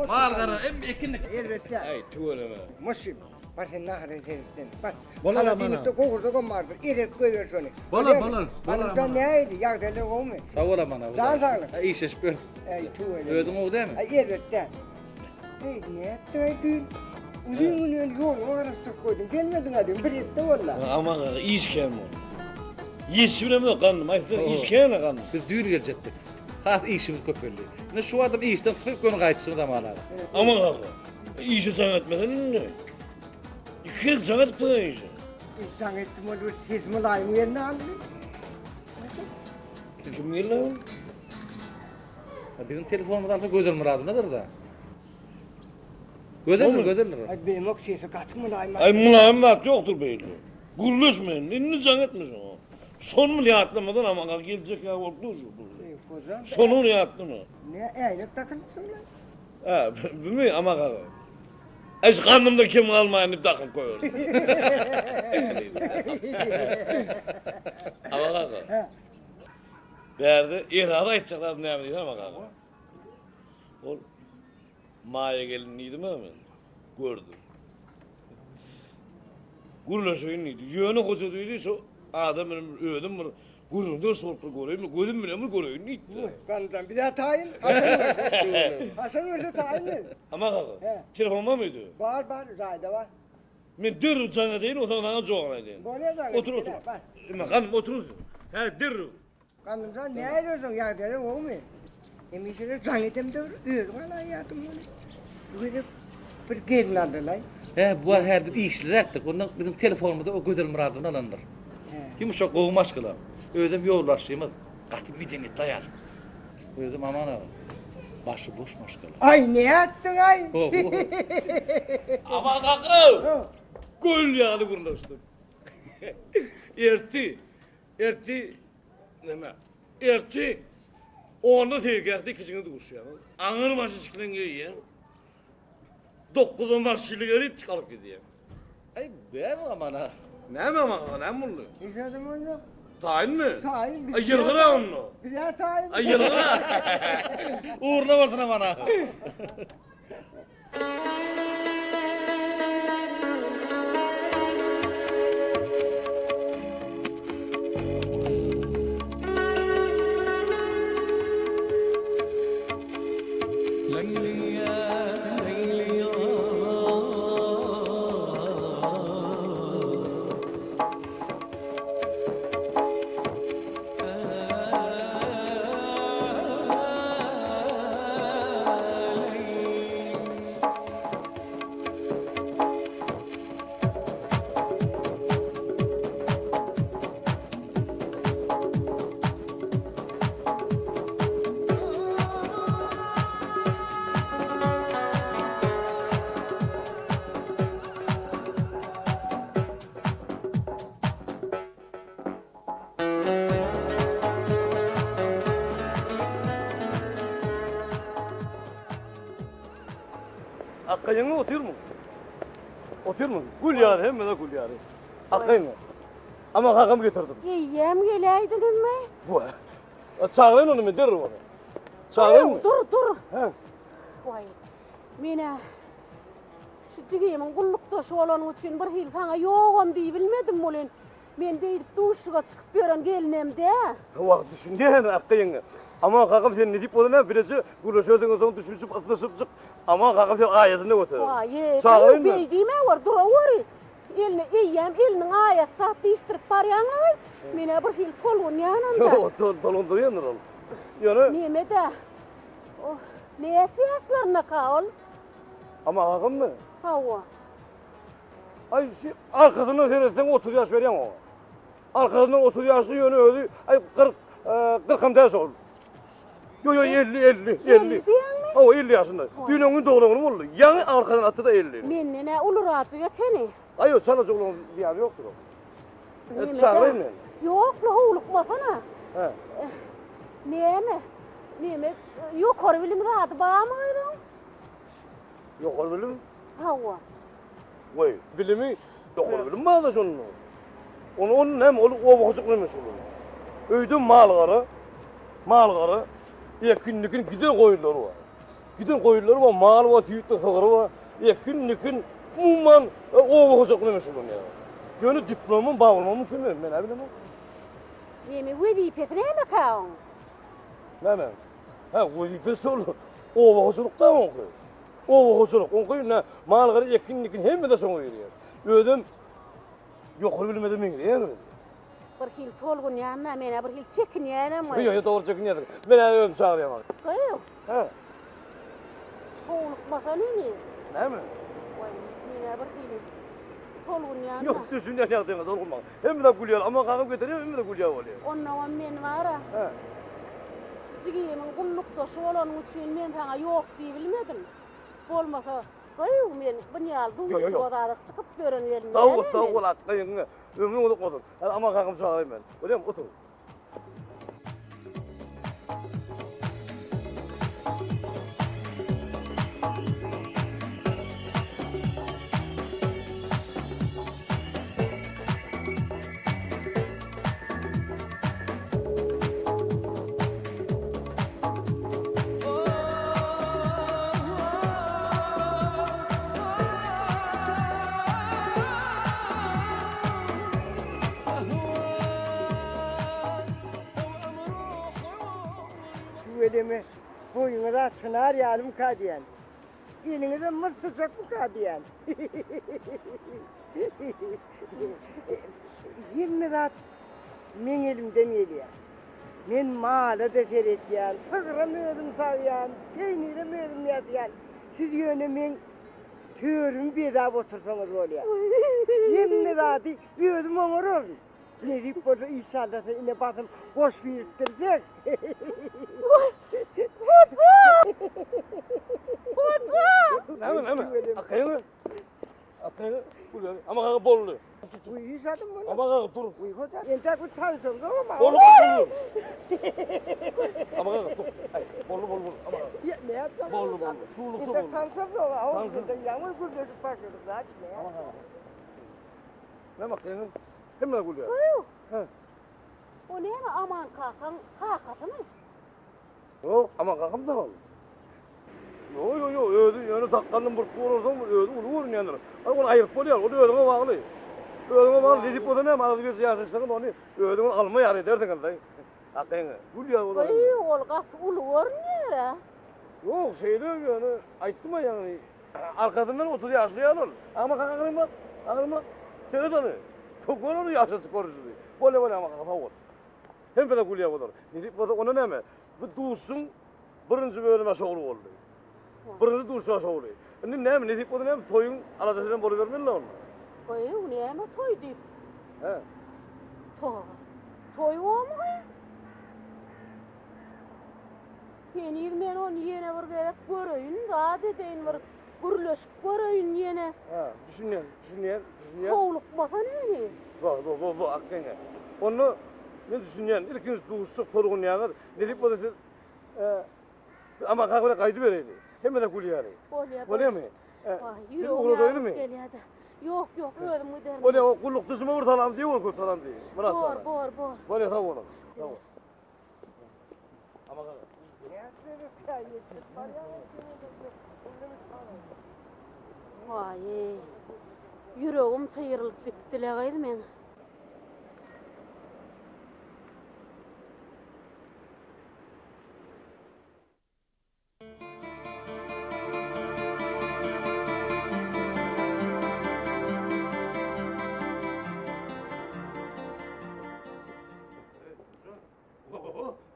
Speaker 1: Mal gara, em ekin.
Speaker 4: Elbetde.
Speaker 1: Aý, tüweleme.
Speaker 4: Muşim. Bar sen naharyny seretsen. Bar.
Speaker 5: Bolar aman
Speaker 4: Holodilnikde gowurdagam bardyr. Erek goýber şony.
Speaker 5: Bolar, bolar.
Speaker 4: Bolar. Aman nähili? Ýagdaýlar gowumy?
Speaker 2: Sag bol aman aga.
Speaker 4: Jan saglyk.
Speaker 2: Işleşip ýör.
Speaker 4: Äý, tüweleme.
Speaker 2: Özüň gowy dälmi?
Speaker 4: Aý, elbetde. Eý, nätdiň aý düýn? Uzyn gün ýöne ýoluňa garaşdyryp goýdum. Gelmediň-ä düýn, bir hepde boldy.
Speaker 1: Aman aga, iş kän boldy. Ýetişibilemok gandym, aýtsaň iş kän-ä gandym.
Speaker 2: Biz düýn geljekdik. Has işimiz köpeldi. Indi şu wagtam işden çykyp göni gaýdyşymyz Aman aga.
Speaker 1: Aman aga, işe jaň etmesene indi. Iki gezek jaň edipsiň-ä işe.
Speaker 4: Jaň etdim, ol bir sesi mylaýym geldi aldy.
Speaker 1: Kim geldi ol?
Speaker 2: Biziň telefonymyzy alsa Gözel Myradownadyrda. Gözeldir, gözeldir.
Speaker 4: Aý beýmok sesi gaty mylaýym.
Speaker 1: Aý mylaýym zat ýokdur beýle. Gürleşme indi, indi jaň etme şoňa. Şony bir ýatlamadan amaga geljek ýaly bolup dur şu. Şony bir ýatlama.
Speaker 4: Ne äýnek dakynypsyň-la?
Speaker 1: Hä, bimi Amak aga? Aý şu gandymda kem galmaýyn diýip dakynyp goýberdim. Amak aga. Bärde esasy aýtjak zadym näme diýsene Amak aga. Ol Maýa gelin diýdim-ä men. Gördüm. Gürleşeýin diýdi. Ýöne hoja diýdi, şu adam bilen bir özüm bir gürrüňdeş bolup bir göreýin, gözüm bilen bir göreýin diýdi.
Speaker 4: Gandan bize taýyn. Haçan görse, haçan görse taýyn men.
Speaker 1: Aman aga, telefon barmy öýde?
Speaker 4: Bar, bar, jaýda bar.
Speaker 1: Men derrew jaň edeýin, onsoň saňa jogap aýdaýyn.
Speaker 4: Bolýa jaň et.
Speaker 1: Otur, otur.
Speaker 4: Bar.
Speaker 1: Indi ganym otur. Hä, derrew.
Speaker 4: Gandymjan nädersiň ýagdaýlar gowumy? Hemişe-de jaň edemde bir özüň alaýýardyň muny. Bu gezek bir gelin aldylaý.
Speaker 2: Hä, bu wagt häzir biz işliräkdik. Onda biziň telefonymyzy o Gözel Myradowyna alandyr. Ýumşak gowy maşgala. Özem ýolbaşçymyz. Gaty medeniýetli aýal. Özem Aman aga. Başy boş maşgala.
Speaker 4: Aý nätdiň-aý?
Speaker 1: Aman kaka! Gül ýaly gürleşdik. Ertir Ertir näme? Ertir onda seýilgähde ikijiňe duşýaňyz. Aňyr başy çykylan geýýän. Dokuzda maşyny gelip çykaryp gidýän.
Speaker 2: Aý, näme amana?
Speaker 1: Näme amana, näme boldy?
Speaker 4: Hiç zadam bolýok.
Speaker 1: Taýynmy?
Speaker 4: Taýyn.
Speaker 1: Aý, ýylgyra onda.
Speaker 4: Bizä taýyn.
Speaker 1: Aý, ýylgyra.
Speaker 2: Ugruna bolsun amana.
Speaker 1: Akga ýeňňe otyrmyň? Otyrmyň? Gül ýaly, hemme-de gül ýaly. Akga ýeňňe. Aman kakamy getirdim.
Speaker 7: Eýýäm geläýdiňizmi?
Speaker 1: Wa. Çagyraýyn ony men derrew ony. Çagyraýynmy?
Speaker 7: Dur, dur.
Speaker 1: Hä.
Speaker 7: Waý. Men-ä şu jigimiň gullukdaşy bolanyň üçin bir hili saňa ýogam diýibilmedim welin, Men beýdip duşuga çykyp ýören gelinem-dä.
Speaker 1: Wah, düşünýän, Akga ýeňňe. Aman kakam sen nesip bolsa näme, bileje gürleşersiňiz soň düşünişip, ysnyşypjyk. Aman kakam sen aýasynda göter.
Speaker 7: Waý,
Speaker 1: Çagyraýyn
Speaker 7: beý diýme gör, duraweri. Eline eýýäm eliniň aýasy zat diýişdirip barýaň-aý. Men-ä bir hili tolgunýanam-da.
Speaker 1: Ýok, tolgundyrýandyr ol. Ýöne.
Speaker 7: Neme-dä? Oh, näçe ýaşlaryndaka ol?
Speaker 1: Aman kakammy?
Speaker 7: Hawa.
Speaker 1: Aý şu arkasyndan seretseň 30 ýaş berýäň oňa. Arkasyndan 30 ýaşly ýöne özi aý 40 40 hem däl şol. Ýo ýo 50 50 50.
Speaker 7: 50 diýýäňmi?
Speaker 1: Hawa 50 ýaşynda. Düýn öňňin doglan güni boldy. Ýaňy arkadan atdy-da 50.
Speaker 7: Menden-ä ulurajyk ekeni.
Speaker 1: Aý ýo çalaja oglan zyýany ýokdur oň.
Speaker 7: Neme
Speaker 1: Çagyraýyn men.
Speaker 7: Ýok-la howlukmasana.
Speaker 1: Hä.
Speaker 7: Näme? Neme ýokary bilim zady barmy gyzyň?
Speaker 1: Ýokary bilim?
Speaker 7: Hawa.
Speaker 1: Goý, bilimi ýokary bilim barda şonda. Ony ony näme, ol oba hojalyk bilen meşgullanýar. Öýde mal-gara, mal-gara, ekin-dikin giden goýunlary bar. Giden goýunlary bar, maly bar, süýtli sygry bar. Ekin-dikin, umuman oba hojalyk bilen meşgullanýar. Ýöne diplomam bar bolmagy mümkin, men-ä bilemok.
Speaker 7: Neme, wezipesi nämekä oň?
Speaker 1: Näme? Hä, wezipesi şol oba hojalykda oňky. Oba hojalyk, oňky indi mal-gara ekin-dikin hemme-de şoňa girýär. Özem ýokary bilime-de meňzeýär özi.
Speaker 7: Bir hili tolgunýan-da, men-ä bir hili çekinýänem.
Speaker 1: Ýok, ýok, dogry çekinýärsiň. Men-ä özüm çagyrýan.
Speaker 7: Gyýw.
Speaker 1: Hä.
Speaker 7: Howlukmasa neni?
Speaker 1: Näme?
Speaker 7: Waý, men-ä bir hili tolgunýan-da.
Speaker 1: Ýok, düşünýän ýagdaýyňa tolgunma. Hemme zat gülýär. Aman kakam getirýär, hemme zat gülýär bolýar.
Speaker 7: Onnoňam men bar-a.
Speaker 1: Hä.
Speaker 7: Şu jigimiň gullukdaşy bolanyň üçin men saňa ýok diýibilmedim. Bolmasa, gyýw, men bunýaly duşuşyga zada çykyp ýören gelin
Speaker 1: Sag bol,
Speaker 7: däl-ä
Speaker 1: sag
Speaker 7: men.
Speaker 1: bol, Akga ýeňňe. Ömrüň uzak bolsun. Hany Aman kakamy çagyraýyn men. Bolýarmy, otur.
Speaker 4: Tüweleme, boýuňyz-a çynar ýalymyka diýýän. Eliňizem myssyjakmyka diýýän. Hemme zat meň elimden gelýär. Men mala-da seredýän, sygram özüm sagýan, peýnirem özüm ýasýan. Siz ýöne meň Törümi bezäp otursaňyz bolýar. Hemme zady özüm oňararyn. Nesip bolsa işandasa ine basym goş birikdirsek.
Speaker 7: Hoja! Hoja!
Speaker 1: Näme näme? Akaýyňy? Akaýyňy? Ama kaka boldy.
Speaker 4: Uy hiç adım bunu.
Speaker 1: Ama kaka dur.
Speaker 4: Uy hoca. Entek bu tanışım yok ama.
Speaker 1: Boldy boldy. Ama kaka dur. Ay, boldy boldy boldy. Ama kaka.
Speaker 4: Ya, ne yapacağım?
Speaker 1: Boldy boldy. Şuwluksa
Speaker 4: Entek
Speaker 1: boldy.
Speaker 4: tanışım yok. Ama
Speaker 1: Tanışım.
Speaker 4: bizden yağmur gürleşip başladık zaten. Ne
Speaker 1: Ama
Speaker 4: yapacağım?
Speaker 1: kaka. Ne bak ýeňňe? Hemme gülýär. He.
Speaker 7: O näme Aman kakaň kakasymy?
Speaker 1: Ýok, Aman kakam sakal. Ýok, ýok, ýok, özi ýöne sakgalyny murtly bolansoň özi uly görünýändir. Ay, ony aýryp bolýar, ol özüňe bagly. Özüňe bagly, nesip bolsa näme, agyz berse ýaşaşsaňyz ony özüňe alma ýaly edersiňiz-de. Hakyňy, gül ýaly bolar.
Speaker 7: Gyý, ol gaty uly görünýär-ä.
Speaker 1: Ýok, şeýle ýöne aýtdym-a ýaňy, arkasyndan 30 ýaşly ýaly ol. Aman kaka aňryň bak, aňryň bak. Seret ony. Gör ony ýaşajyk görnüşini. Bolýa, bolýa Aman kaka, sag bol. Hemme-de gülýär olar. Nesip bolsa onda näme? Bu duşuň birinji bölümi şowly boldy. Birinji duşa şowly. Indi näme nesip bolsa näme toýuň aladasy bilen bolubermeli onda.
Speaker 7: Goý, näme toý diýip?
Speaker 1: He.
Speaker 7: Toý. Toý bormy gyz? Heniz men ony ýene bir gezek göreýin, zat edeýin bir gürleşip göreýin ýene.
Speaker 1: Hä, düşünýän, düşünýän, düşünýän.
Speaker 7: Howlukmasa näme?
Speaker 1: Bo, bo, bo, bo, akgyňa. Onda men düşünýän, ilkinji duşuşyk tolgunýaňyz, nesip bolsa siz, e, Aman kaka bilen gaýdybereýli. Hemme-de gülýäli.
Speaker 7: Bolýar,
Speaker 1: Bolýarmy?
Speaker 7: Waý, ýüregim ýarylyp gelýär-de. Ýok, ýok, özüm giderin.
Speaker 1: Bolýa, o gullukdaşyma bir salam diý, ol köp salam diý. Myrat
Speaker 7: Bor, bor, bor.
Speaker 1: Bolýa, sag boluň. Sag bol.
Speaker 7: Waý, ýüregim syrylyp gitdi-le gyz meň.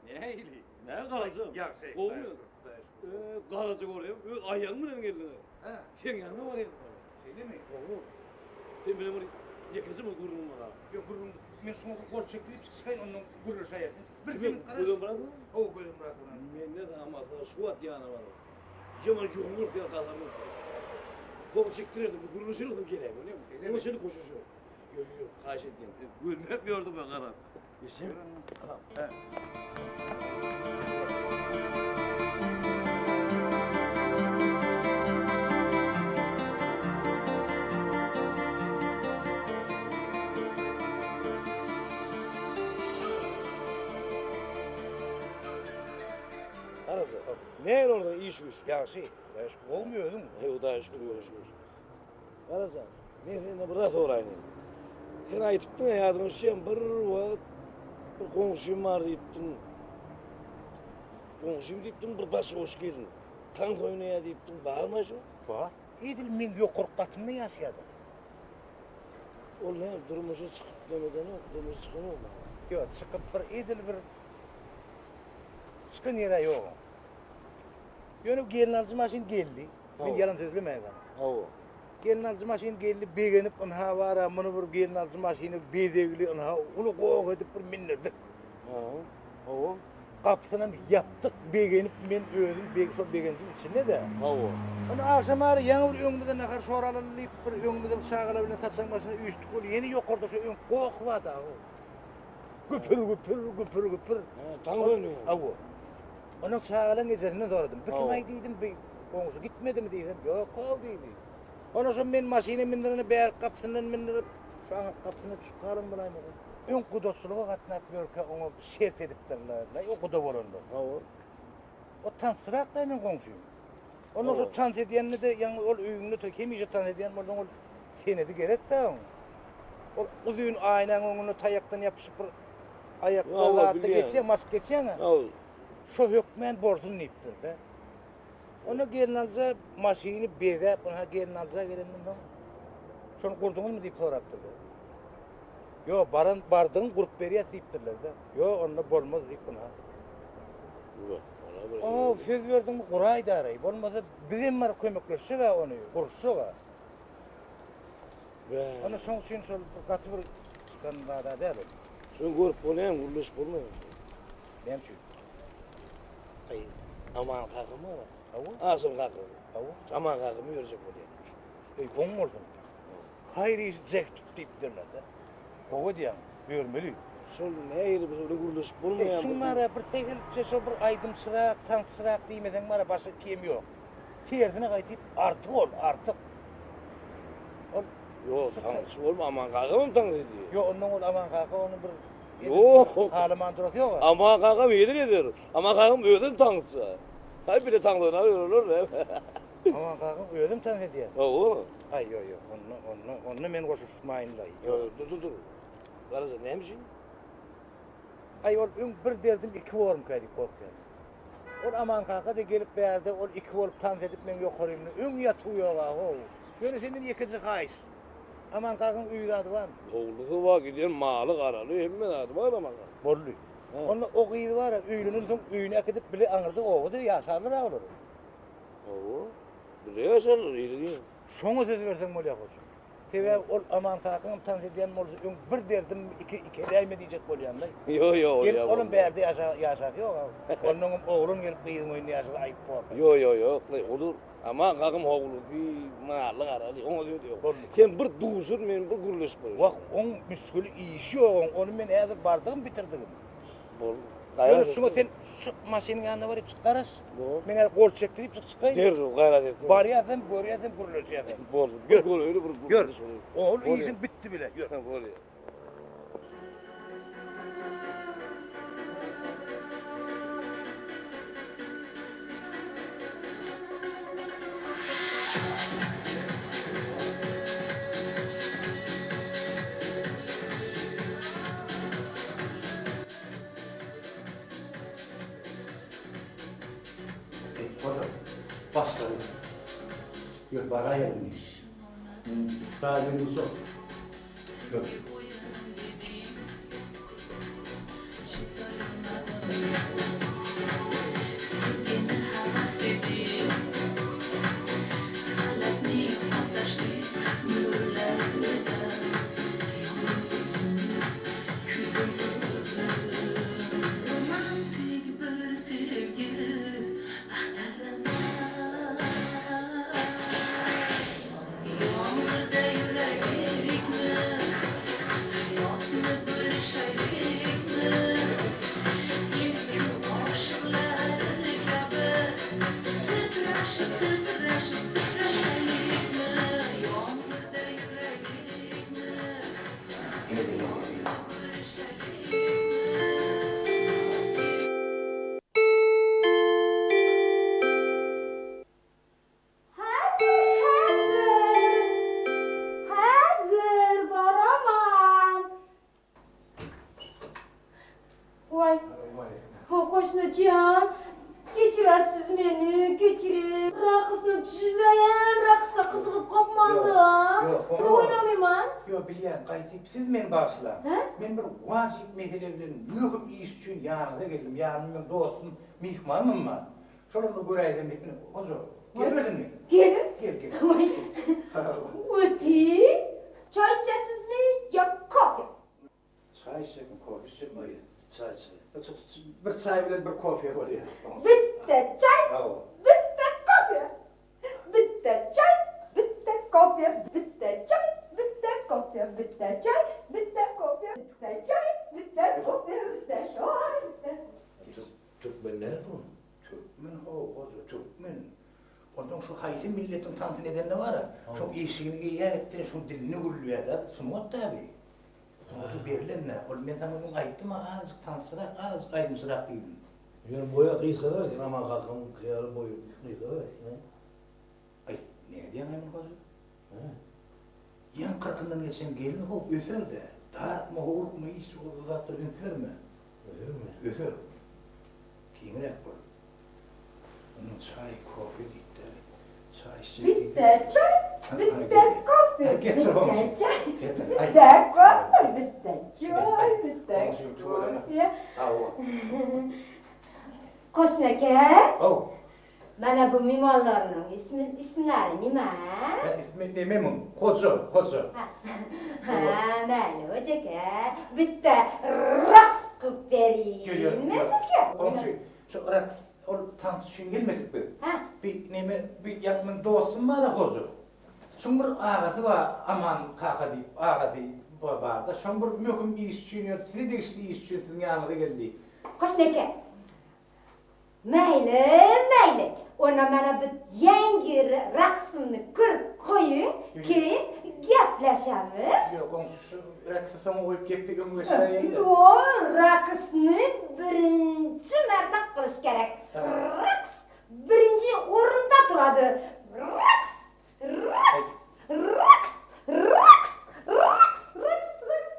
Speaker 1: Nähili? Näme garaja? Ýagşy. Gowumy? Eee, garaja bolýar. Öz aýagyň bilen geldiň. Hä, seň ýanyňa barýan.
Speaker 6: Şeýlemi?
Speaker 1: Gowy. Sen bilen bir ýekeje bir gürrüňim bar.
Speaker 6: Ýok, gürrüň. Men şuňa bir gol çekdirip çykaýyn, ondan gürleşäýersiň. Bir minut garaş.
Speaker 1: Gözüm biraz mı?
Speaker 6: Hawa, gözüm biraz bolan.
Speaker 1: Mende damatlar şu wagt ýana baryp. Ýaman ýumruk ýa gazar bolsa. Gol çekdirerdim, bir gürleşeris gerek, bolýarmy? Oňa çenli koşuş ýok. Ýok, ýok, haýyş edýän. Gözläp ýördüm ben garap. Eşek.
Speaker 6: Hä.
Speaker 1: Garaja, nähili orada iş güýç?
Speaker 6: Ýagşy, Hudaýa şükür. Gowumy özüň?
Speaker 1: Heý, Hudaýa şükür, görüşürüz. Garaja, men senden bir zat soraýyn indi. Sen aýdypdyň-a, ýadyňa düşýärmi, bir wagt bir goňşym bar diýipdiň. Goňşym diýipdiň, bir başy boş gelin. Tans oýnaýar diýipdiň, barmy şu?
Speaker 6: Bar. Edil meň ýokarky gatymda ýaşaýar-da.
Speaker 1: Ol näme, durmuşa çykyp nemedenok, durmuşa çykanokmy?
Speaker 6: Ýok, çykyp bir edil bir çykan ýer-ä ýok oň. Ýöne gelnalyjy maşyn geldi. Men ýalan sözlemäýin saňa.
Speaker 1: Hawa.
Speaker 6: Gelnalyjy maşyn geldi, begenip, ynha bar-a, muny bir gelnalyjy maşyny bezegli, ynha uly goh edip bir mindirdik.
Speaker 1: Hawa.
Speaker 6: Gapysynam ýapdyk, begenip men özüm beg şol begenjiň içinde-de.
Speaker 1: Hawa.
Speaker 6: Onda agşam ara ýaňy bir öňümize nahar şor alaly diýip, bir öňümize bir çagalar bilen saçagyň başyna üýşdük weli, ýene ýokarda şo öňki goh bar-da-how. Güpür-güpür, güpür-güpür.
Speaker 1: Hä, taň oýnaýar.
Speaker 6: Hawa. Ondan çagalaryň ejesinden soradym. Bu kim-aý diýdim, bi goňşy gitmedimi diýsem, ýok-ow diýdi. Ondan soň men maşyna mindirende bärik gapysyndan mindirip, şu aňyrky gapysyndan düşüp galan bolaýmasam. Öň gudaçylyga gatnap ýörkä oňa şert edipdirler-laý, o guda bolanda.
Speaker 1: Hawa.
Speaker 6: O tansçyrak-da meň goňşym. Ondan şo tans edýände-de ýaňy ol öýüňde otur, hemişe tans edýän bolsaň ol senedi gerek-dä oň. Ol uzyn aýnaň öňünde taýakdan ýapyşyp bir aýakda zatda geçýäň, maşk geçýäň-ä. Şo hökmän bolsun diýipdir-de. Onda gelnalyja maşyny bezäp, ynha gelnalyja gelenden soň şony gurduňyzmy diýip sorapdyrlar. Ýok, baran bardygyň gurup berýäs diýipdirler-de. Ýok, onda bolmaz diýip ynha. O söz berdiňmi guraý-daraý. Bolmasa bizem baryp kömekleşjek-ä ony, guruşjak-a. Onda şoň üçin şol gaty bir çykan zad-a däl ol.
Speaker 1: Şony görüp bolýarmy, gürleşip bolmaýarmy?
Speaker 6: Näme üçin?
Speaker 1: Aý, Aman kakam bar.
Speaker 6: Hawa.
Speaker 1: Aşyr kakam.
Speaker 6: Hawa.
Speaker 1: Aman kakamy ýörjek bolýar.
Speaker 6: Eý, oň bolsun. Haýyr iş jek tut diýipdirler-de. Gowy edýäň, ýörmeli.
Speaker 1: Şol nähili bir şol gürleşip bolmaýarmy?
Speaker 6: Eý, şuň bar-a bir sähelçe şo bir aýdymçyrak, tansçyrak diýmeseň bar-a başga kemi ýok. Tersine gaýtyp artyk ol, artyk. Ol
Speaker 1: Ýok, tansçy bolma, Aman kakamam tans edýär.
Speaker 6: Ýok, ondan ol Aman kaka ony bir
Speaker 1: Ýok.
Speaker 6: Halaman durasy ýok-a.
Speaker 1: Aman kakam ýedir eder. Aman kakam özem tansçy. Haý bile tans oýnap ýörerler.
Speaker 6: Aman kakam özem tans edýär.
Speaker 1: Hawa.
Speaker 6: Aý, ýok, ýok, onda, onda, onda men goşulyşmaýyn-laý.
Speaker 1: Ýok, dur, dur, dur. Garaja, näme üçin?
Speaker 6: Aý, ol öň bir derdim iki bormyka diýip gorkýan. Ol Aman kaka-da gelip bärde ol iki bolup tans edip meň ýokarymda öň ýatuw ýog-a-how. Ýöne senden ýekeje haýyş. Aman kakaň öý zady barmy?
Speaker 1: Howlusy bar, gidýän maly garaly hemme zady bar Aman kakaň.
Speaker 6: Boldy. Onda o gyz bar-a, öýlenensoň öýüne äkidip bile aňyrda obada ýaşarlar-a olar.
Speaker 1: Hawa, bile ýaşarlar, ýeri diýen.
Speaker 6: Şoňa söz berseň bolýar goçum. Sebäbi ol Aman kakaňam tans edýän bolsa öň bir derdim iki iki edäýme diýjek bolýanlaý.
Speaker 1: Ýo ýo ol
Speaker 6: Gelip olam bärde ýaşa ýaşasy ýok a. Onnoňam oglan gelip gyzyň öýünde ýaşasa aýyp bor.
Speaker 1: Ýo ýo ýok olar Aman kakam howlusy mally garaly oňa söz ýok.
Speaker 6: Boldy.
Speaker 1: Sen bir duşur men bir gürleşip goýaýyn.
Speaker 6: Wah oň müşgili işi ýok oň ony men häzir bardygym bitirdigim.
Speaker 1: Boldy.
Speaker 10: Ýöne şuňa sen şu maşynyň ýanyna baryp çyk garaş. Men häzir gol çekdi diýip çyk çykaýyn.
Speaker 1: Derrew gaýrat etsin.
Speaker 10: Barýas hem, görýäs hem, gürleşýäs hem.
Speaker 1: Boldy.
Speaker 10: Ýör.
Speaker 1: Gör, öýle bir
Speaker 10: Ýör. Ol işiň bitdi bile. Ýör.
Speaker 1: Bolýar.
Speaker 2: Eý, goja, başlady. Ýör, baraýaly indi. Daýy ýok. Ýör.
Speaker 9: Häzir, häzir! Häzir baraman! Waý, goşna jan, geçirersiz meni, geçirin. Rakysyny jüzäýem, rakyska gyzygyp gopmandy-a. Bir oýnamyman.
Speaker 10: Ýok, bilýän, gaýdyp siz meni bagyşlaň. Men bir wajyp mesele bilen möhüm iş üçin ýanyňyza geldim. Ýanymda meň dostum, myhmanymam bar. Şolam bir göräýsem diýip, ine, hoja, geliberdiňmi?
Speaker 9: Gelin.
Speaker 10: Gel, gel.
Speaker 9: Waý. Öti, çaý içesizmi ýa kofe?
Speaker 10: Çaý içjekmi, kofe içjekmi? Çaý, çaý. Bir çaý bilen bir kofe bolýar.
Speaker 9: Bitte çaý, bitte kofe. Bitte çaý, bitte kofe, bitte çaý, bitte kofe, bitte çaý, bitte kofe, bitte çaý, bitte kofe, bitte çaý, bitte.
Speaker 1: Türkmen däl bu.
Speaker 10: Türkmen how goja türkmen. Onsoň şu haýsy milletiň tansyny edende bara, şoň eşigini geýýän etdini şoň dilini gürlýär-dä, bu sungat-da bi. Sungata berlen-dä. Ol men saňa öň aýtdym-a azajyk tansçyrak, azajyk aýdymçyrak diýdim.
Speaker 1: Ýöne boýa gysgarak eken, Aman kakaň hyýaly boýy gysgarak eken.
Speaker 10: Aý, nädýäň-aý muny goja? Hä? Ýaňy kyrkyndan geçen gelin how öser-dä. Darykma, howlukma, hiç o zatlara üns berme.
Speaker 1: Ösermi?
Speaker 10: Öser. Giňräk bol. Ondan çaý, kofe diýip-de, çaý içjek diýip.
Speaker 9: Bitte çaý, bitte kofe, bitte çaý, bitte kofe, bitte çaý, bitte kofe. Goşun eke.
Speaker 10: Haw.
Speaker 9: Mana bu mymanlarynyň ismi, ismlary nime?
Speaker 10: Hä, ismi neme muň? Hoja, Hoja.
Speaker 9: Hä, mäli Hoja eke, bitte raks kylyp berin men sizge.
Speaker 10: Goňşy, şu raks, ol tans üçin gelmedik biz.
Speaker 9: Hä.
Speaker 10: Bi neme, bi ýaňy meň dostum bar-a Hoja. Şoň bir agasy bar, Aman kaka diýip, agasy bar-da, şoň bir möhüm iş üçin, ýöne size degişli iş üçin siziň ýanyňyza geldi.
Speaker 9: Goşun eke, Mäýli, mäýli. Onda mana bir ýeňil raksymny görüp goýuň, keýin gepleşemiz.
Speaker 10: Ýok, goňşy şu raksy soňa goýup gepi öňe geçiräýeň-dä.
Speaker 9: Ýok, raksny birinji märte gylyş gerek. Raks birinji orunda turady. Raks, raks, raks, raks, raks, raks, raks, raks.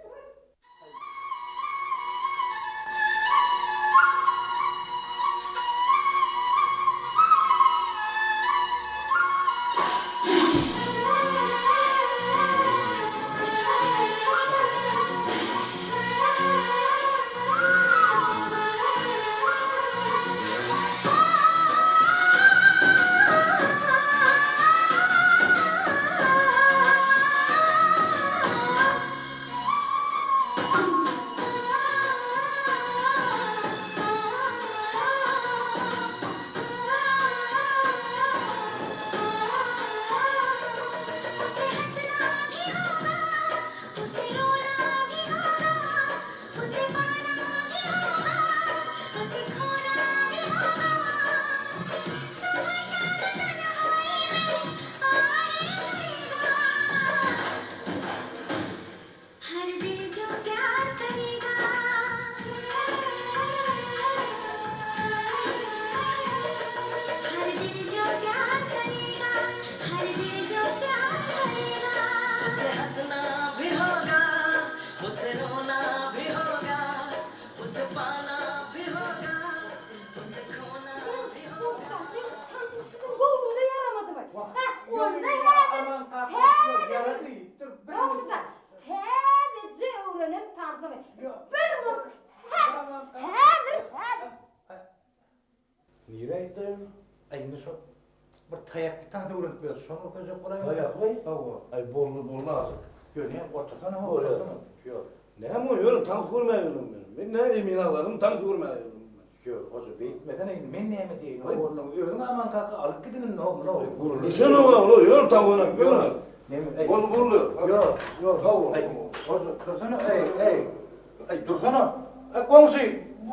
Speaker 10: Nirä gitdi ol? Aý indi şo bir taýakly tans öwrenip berdi. Şony görkezjek bolaýma. Taýakly? Hawa.
Speaker 11: Aý boldy, boldy azajyk.
Speaker 10: Ýok, näme otursana, otursana. Ýok.
Speaker 11: Näme ol ýöne tans görmäge geldim men. Men nä Emin agzadym tans görmäge geldim men.
Speaker 10: Ýok, goja beýtmesene indi men näme diýeýin. Oý, onuň özüň Aman kaka alyp gidiň indi, ho, muny.
Speaker 11: Gürleşenok-a ol, ýöne tans oýnap ýör.
Speaker 10: Neme, eý.
Speaker 11: Boldy, boldy.
Speaker 10: Ýok,
Speaker 11: ýok, sag bol.
Speaker 10: Aý, goja, dursana, eý, eý. Aý, dursana. Aý, goňşy,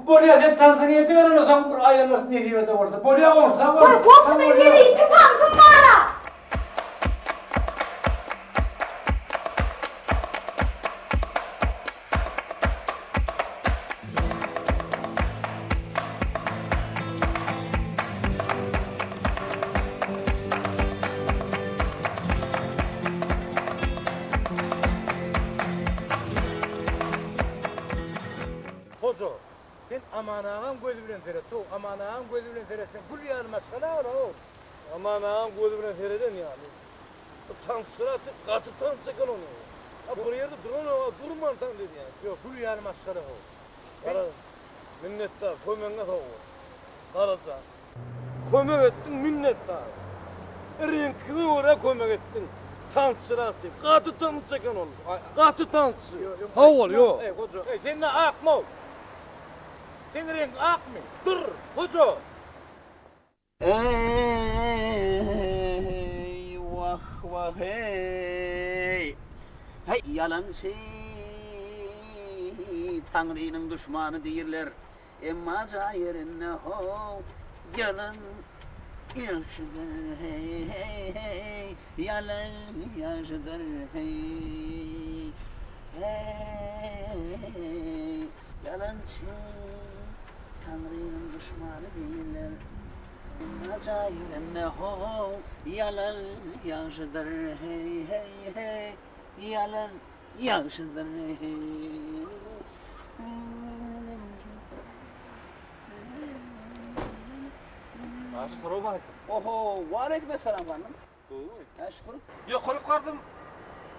Speaker 10: bolýa, sen tansyňy ediber onda, soň bir aýlanarys nesibede bolsa. Bolýa, goňşy, sag bol.
Speaker 7: Goý, goňşy, meniň ýene tansym bar-a.
Speaker 10: Hoja, sen Aman agaň gözi bilen seret-ow, Aman agaň gözi bilen seretseň gül ýaly maşgala ol-ow.
Speaker 11: Aman agaň gözi bilen sereden ýaly. Bu tansçylar gaty tans eken ony. A bir ýerde duranok-a, durman tans edýär.
Speaker 10: Ýok, gül ýaly maşgala-how.
Speaker 11: Gara, minnetdar, kömegiňe sag bol. Garajan. Kömek etdiň, minnetdar. Reňkiňe görä kömek etdiň. Tansçyrak diýip. Gaty tansçy eken ol. Gaty tansçy. Sag bol, ýok.
Speaker 10: Eý, goja, eý, sende akmy-ow? Seň reňkiň akmy? Dur, goja!
Speaker 8: Eý, wah, wah, eý. Heý, ýalançy Taňrynyň duşmany diýrler. Emma jaý ýerinde how, ýalan ýagşydyr, heý, heý, heý, ýalan ýagşydyr, heý, heý, ýalançy Taňrynyň duşmany diýrler. Emma jaý ýerinde how, ýalan ýagşydyr, heý, heý, heý, ýalan Ýagşydyr.
Speaker 2: Aşyr salowmaleýkim.
Speaker 8: Oho, waleýkim essalam gandym.
Speaker 2: Gowymy?
Speaker 8: Hä, şükür.
Speaker 2: Ýokaryk bardym.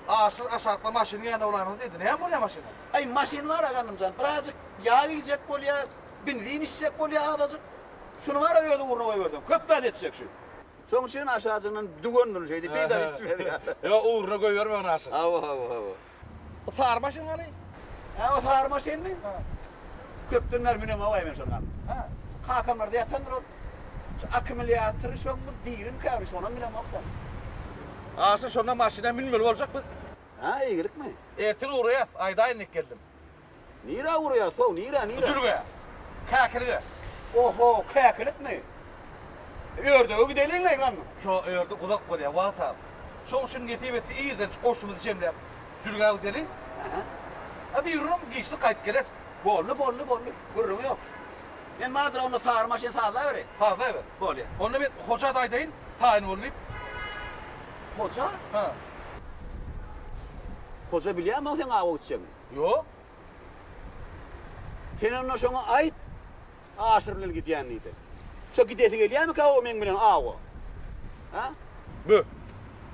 Speaker 2: Aşyr aşakda maşynyň ýanynda bolaýmasa diýdi. Näme bolýar maşyna?
Speaker 8: Aý, maşyn bar-a gandymjan. Birazjyk ýag iýjek bolýar, benzin içjek bolýar azajyk. Şuny bar-a öz ugruna goýberseň, köp zat etjek şu. Şoň üçin aşajygyndan düwendir şeýdip hiç zat içmez ýaly.
Speaker 2: Ýok, ugruna goýbermegin Aşyr.
Speaker 8: Hawa, hawa, hawa.
Speaker 2: O sary maşyn hany?
Speaker 8: Hä, o sary maşynmy? Köpden bäri münemok-aý men şony gam.
Speaker 2: Hä.
Speaker 8: Kakamlarda ýatandyr ol. Şu akkumulýatory şoň bir dirimkä bir şonam bilemok-da.
Speaker 2: Aşyr şonda maşyna münmeli boljakmy?
Speaker 8: Hä, eýgilikmi?
Speaker 2: Ertir ugraýas, aýdaýyn diýip geldim.
Speaker 8: Nirä urýas how, nirä, nirä?
Speaker 2: Jülgä. Käkilige.
Speaker 8: Oho, käkilikmi? Ördege gideliň-leý ganyň.
Speaker 2: Ýo, ördek uzak bolýar, wagt az. Şoň üçin nesip etse irden şu goşumyzy jemläp, jülgä gideliň.
Speaker 8: Aha.
Speaker 2: A birigünem giçlik gaýdyp geleris.
Speaker 8: Boldy, boldy, boldy. Gürrüň ýok. Men bardyr onda sary maşyn sazlabereýin.
Speaker 2: Sazlaber.
Speaker 8: Bolýa.
Speaker 2: Onda men Hoja-da aýdaýyn, taýyn bol diýip.
Speaker 8: Hoja?
Speaker 2: Hä.
Speaker 8: Hoja bilýärmi oň seň awa gitjegiňi?
Speaker 2: Ýok.
Speaker 8: Sen onda şoňa aýt, Aşyr bilen gidýän diýdi. Şo gidesi gelýärmikä o meň bilen awa? Hä?
Speaker 2: Bö.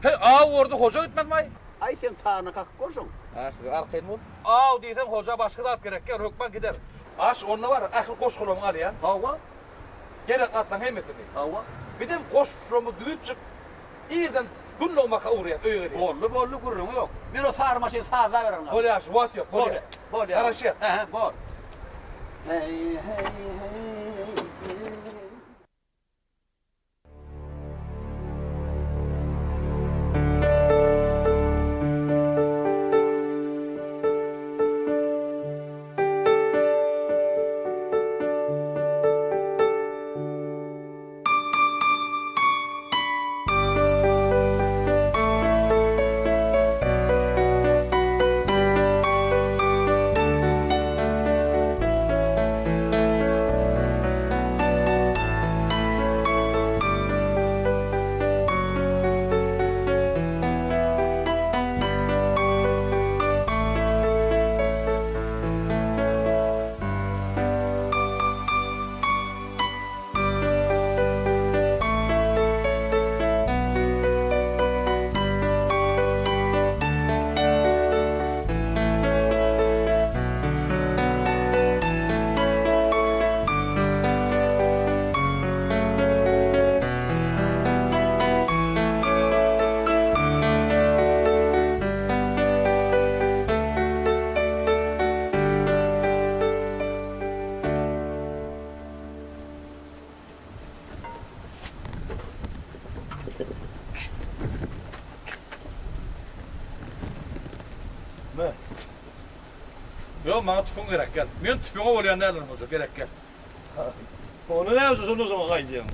Speaker 2: Heý, aw orda hoja gitmezmi-aý?
Speaker 8: Aý, sen taryna kakyp gör şoň.
Speaker 2: Aşyr, arkaýyn bol. Aw diýseň hoja başga zat gerek ýok, hökman gider. Aşyr, onda bar, ähli goşgularyňy alýan.
Speaker 8: Hawa.
Speaker 2: Gerek zatlaryň hemmesini.
Speaker 8: Hawa.
Speaker 2: Bizem goşgularymyzy düzüpjik Irden Gün dogmaka ugraýas, öýe gelýäs.
Speaker 8: Boldy, boldy, gürrüňi ýok. Men o sary maşyny sazlaberin.
Speaker 2: Bolýar, wagt ýok, bolýar.
Speaker 8: Bolýar.
Speaker 2: Garaşýas.
Speaker 8: Hä, bor. Heý, heý, heý, heý.
Speaker 2: Ýok, maňa tüpeň gerek däl. Men tüpeňe bolýan däldirin hoja, gerek däl.
Speaker 11: Onda näme üçin şondan soňa gaýdýaň?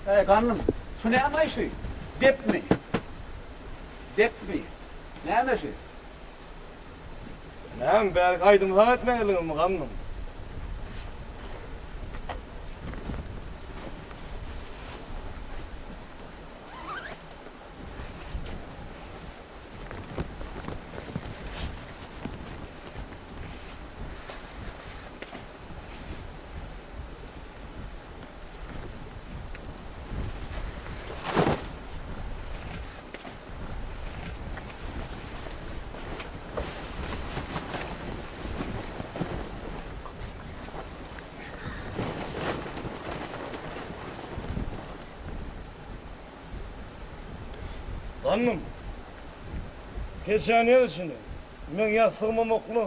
Speaker 6: Eý, gandym, şu näme-aý şu? Depmi? Depmi? Näme şu?
Speaker 11: Näme, bärki aýdymy sag etmeliňizmi, gandym? Gandym. Keçäni ýaz içine. Meň ýassygymam okla.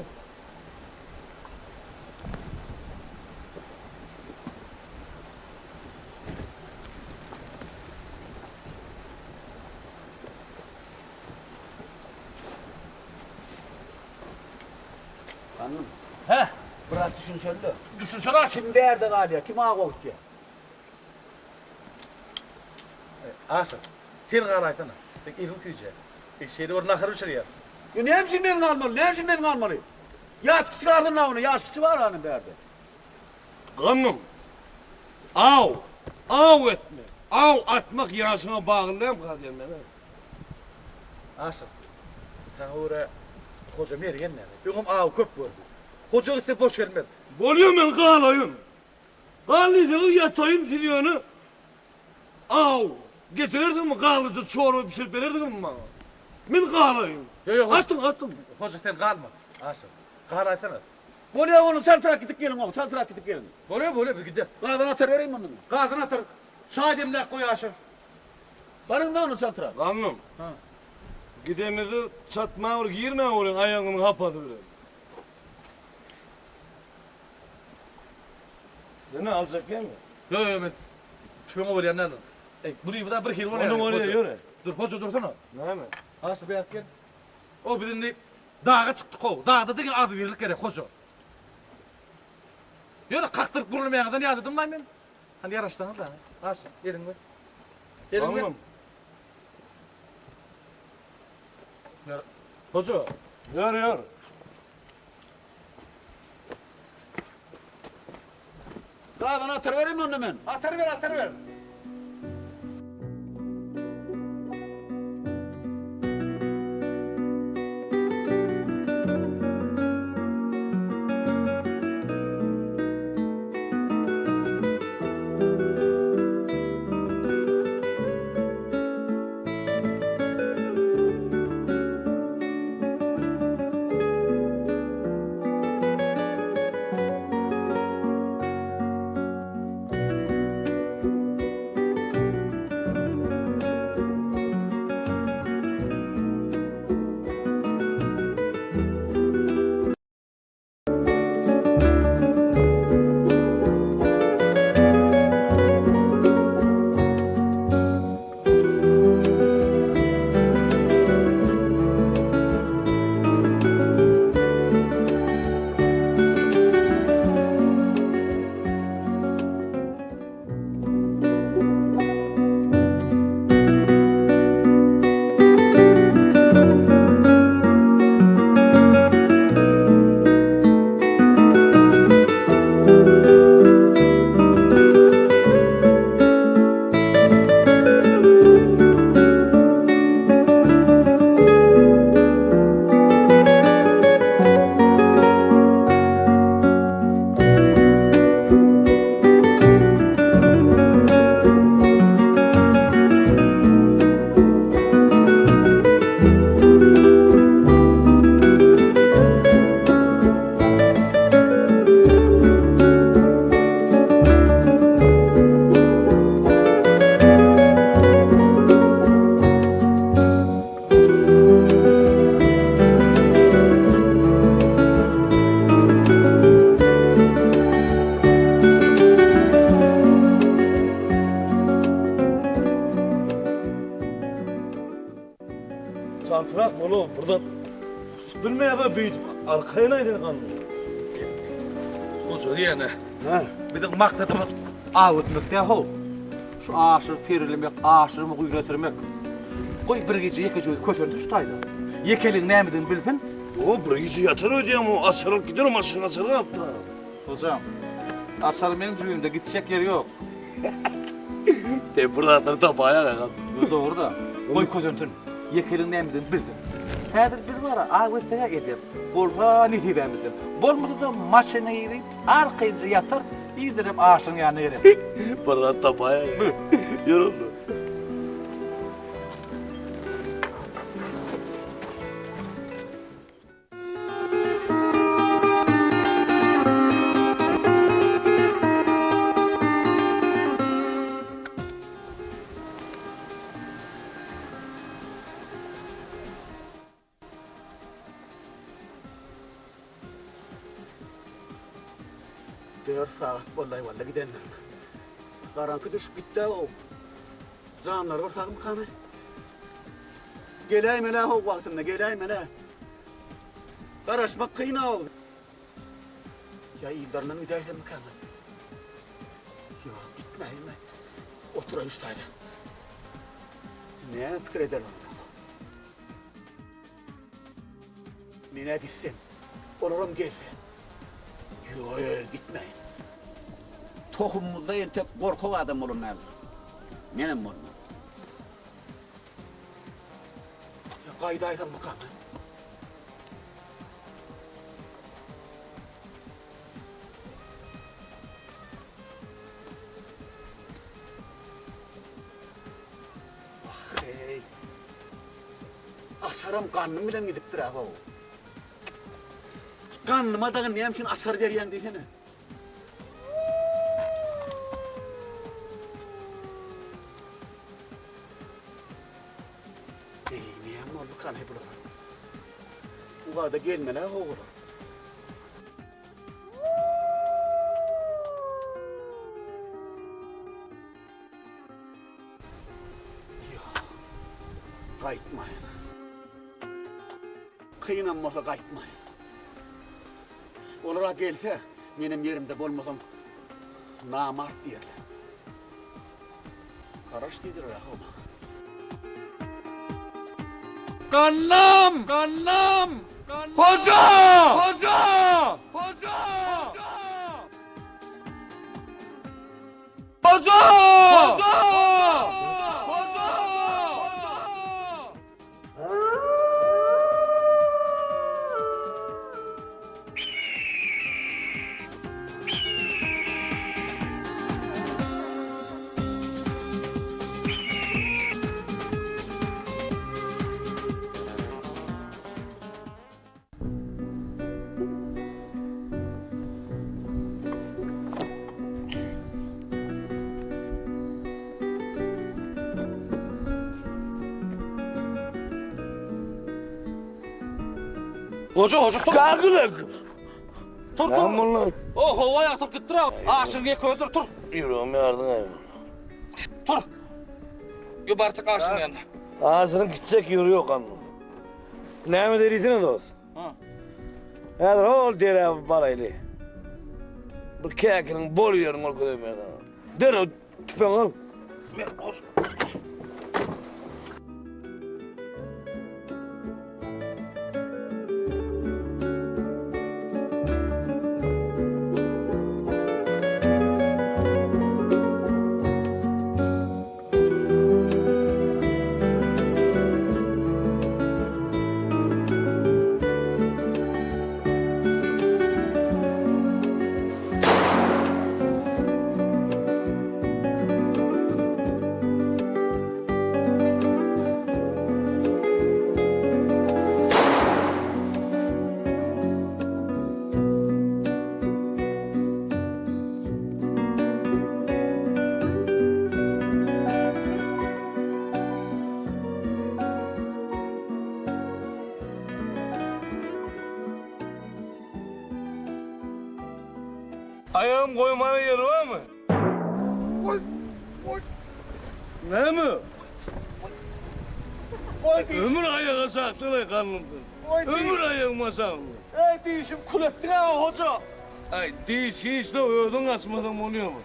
Speaker 6: Gandym.
Speaker 2: Hä?
Speaker 6: Biraz düşünşeli-de.
Speaker 2: Düşünşeli aşyr.
Speaker 6: Kim bärde galýar, kim awa gitýär?
Speaker 2: Aşyr, sen galaýsana. Sen eliň süýjä. Biz şeýle bir nahar bişirýäs.
Speaker 6: Ýa näme üçin men galmaly, näme üçin men galmaly? Ýaş kiçi galsyn-da ony, ýaş kiçi bar hany bärde.
Speaker 11: Gandym, aw, aw etmek, aw atmak ýaşyňa bagly dälmi diýen men-ä.
Speaker 2: Aşyr, saňa görä Hoja mergen näme? Öňem aw köp gördi. Hoja gitse boş gelmez.
Speaker 11: Bolýa men galaýyn. Gal diýseňiz ýataýyn siz ýöne aw getirersiňmi galyja çorba bişirip berersiňizmi maňa? Men galaýyn.
Speaker 2: Ýok ýok.
Speaker 11: Atyň atyň.
Speaker 2: Hoja sen galma. Aşyr. Galaýsana.
Speaker 6: Bolýa oglum çaltrak gidip geliň oglum çaltrak gidip geliň.
Speaker 2: Bolýa bolýa biz gideris.
Speaker 6: Gazan atar bereýin onda men.
Speaker 2: Gazan atar. Çaý demläp goý Aşyr.
Speaker 6: Baryňda onda çaltrak.
Speaker 11: Gandym. Gidemizde çatma bir girmäň welin aýagyňyzyň hapasy bilen. Ýene aljak gelme.
Speaker 2: Ýok ýok men tüpeňe bolýan däldir. Eý bu da bir hili bolýar.
Speaker 11: Onda bolýar ýöre.
Speaker 2: Dur hoja dursana.
Speaker 11: Näme?
Speaker 2: Aşyr bärik gel. O biz indi daga çykdyk how. Dagda diňe agzybirlik gerek hoja. Ýöne kakdyryp gürlemäňizden ýadadym laý men. Hany ýaraşsaňyz da. Aşyr eliňi ber. Eliňi ber. Ýör. Hoja.
Speaker 11: Ýör ýör.
Speaker 6: Gazan atar bereýin onda men.
Speaker 2: Atar ber, atar ber.
Speaker 11: Çaltrak bol-ow, bir zat bilmeýärsiň beýdip arkaýyn aýdyn gandym.
Speaker 2: Goja diýene. Biziň maksadymyz aw etmek däl how. Şu aşyry terlemek, aşyrymy güýretirmek. Goý bir gije ýekeje özi kösensin şu taýda. Ýekeligiň nämedigini bilsin.
Speaker 11: O bir gije ýatar öýdýän o açar alyp gider o maşynyň açary galypdyr.
Speaker 2: Hojam, açary meniň jübimde gitjek ýeri ýok.
Speaker 1: Sen bir zatlary tapaýaň agam.
Speaker 2: Ýo dogry-da. Goý kösensin. Ýekeligiň nämedigini bilsin. Häzir biz bar-a aw etseg-ä ederis. Bolsa nesibämizden. Bolmasa-da maşyna girip arkaýynja ýatarys. Irdenem aşyryň ýanyna geleris.
Speaker 1: Bir zat tapaýaň. Ýör onda.
Speaker 6: Dört sagat boldy walla gidenlerine. Garaňky düşüp gitdi-ow. Janlary bir sagmykany? Geläýmeli-ä-how wagtynda, geläýmeli-ä. Garaşmak kyn-ow. Ýa yzlaryndan gidäýsemmikäm? Ýok, gitmäýin-aý. Oturaýyn şu taýda. Näme pikir ederler onda? Men-ä gitsem, olaram gelse. Ýo-ýo, gitmäýin. Tohumymyzda entek gorkak adam bolan däldir. Menem bolman. Ýa gaýdaýsammykam? Wah-heý. Açaram gannym bilen gidipdir-ä how. Gannyma dagy näme üçin açar berýäň diýsene. Eý, näme boldukan heý bulara? Ugada gelmeli-ä how olar. Ýok. Gaýtmaýyn. Kynam bolsa gaýtmaýyn. Olar-a gelse, menem ýerimde bolmasam, namart diýerler. Garaş diýdiler-ä-how maňa.
Speaker 11: Gannam! Gannam! Hoja! Hoja! Hoja! Hoja! Hoja! Hoja!
Speaker 2: Goja, goja, tur.
Speaker 11: Kalk
Speaker 2: Tur, tur.
Speaker 11: Näme
Speaker 2: O, howa ýagtyryp gitdir ha. Aşyň ýeke öldür, tur.
Speaker 11: Ýüregim ýardyň aý.
Speaker 2: Tur. Ýo bartyk aşyň ýanyna.
Speaker 11: Aşyryň gitjek ýeri ýok anna. Näme diýsene dost?
Speaker 2: Ha.
Speaker 11: Häzir hol derä baraýly. Bir käkiliň bol ýerini görkezeýin men saňa. Derrew tüpeň al.
Speaker 2: Ber, goja.
Speaker 11: Aýagym goýmana ýer barmy?
Speaker 4: Oý, oý.
Speaker 11: Näme? Ömür aýaga saklan-aý garnymdan. Ömür aýagyma saklan.
Speaker 6: Eý, dişim kül etdiň-ä, hoja.
Speaker 11: Aý, diş hiç-le özüň açmasaň bolýamy?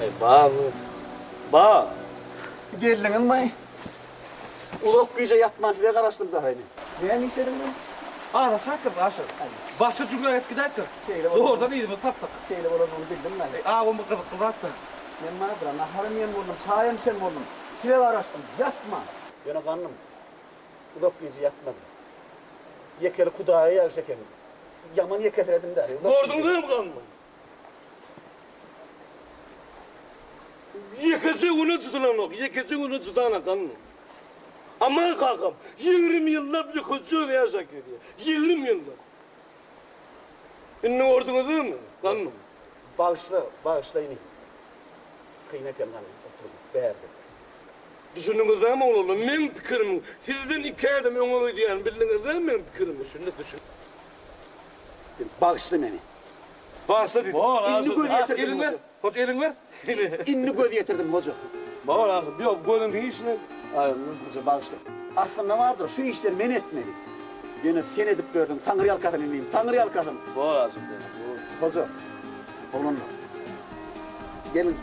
Speaker 11: Eý, barmy? Bar.
Speaker 6: Geldiňizmi? Uzak gije ýatman size garaşdym dagy men.
Speaker 2: Näme işlediň men? Azaşapdyrys Aşyr. Başga jümle geçip gidäýipdir.
Speaker 6: Şeýle bolan.
Speaker 2: Zordan yzymyzy tapdyk.
Speaker 6: Şeýle bolanyny bildim men.
Speaker 2: Eý, awam bir gyzykly zatdyr.
Speaker 6: Men bardyr-a, naharam iýen boldum, çaýam içen boldum. Size garaşdym, ýatman. Ýöne gandym. Uzak gije ýatmadym. Ýekeli Hudaýa ýagşy eken. Ýaman ýekesiredim däri.
Speaker 11: Gördüňizmi gandym? Ýekeje güne jydylanok, ýekeje güne jydana gandym. Aman kakam, 20 ýyllap ýekeje özi ýaşap gelýär. 20 ýyllap. Indi gördüňizmi gandym?
Speaker 6: Bagyşla, bagyşla inim. Kyn eken gandym oturmak bärde.
Speaker 11: Düşündiňiz dämi oglanlar, meň pikirimiň sizden iki ädim öňe gidýänini bildiňiz dämi meň pikirimi?
Speaker 2: Düşündik, düşündik.
Speaker 6: Bagyşla meni.
Speaker 2: Bagyşla diýdim.
Speaker 11: Bor,
Speaker 6: Indi göz ýetirdim
Speaker 2: Eliňi ber.
Speaker 6: hoja.
Speaker 2: Hoja eliňi ber.
Speaker 6: Indi göz ýetirdim hoja.
Speaker 11: Bor, asyl. Ýok, gözüm hiç ne. Aýryldy.
Speaker 6: Hoja bagyşla. Aslynda bardyr, şu işleri men etmeli. Ýöne sen edip berdiň, Taňry ýalkasyn inim, Taňry ýalkasyn.
Speaker 11: Bor, asyl. Bor.
Speaker 6: Hoja, oglanlar. Geliň,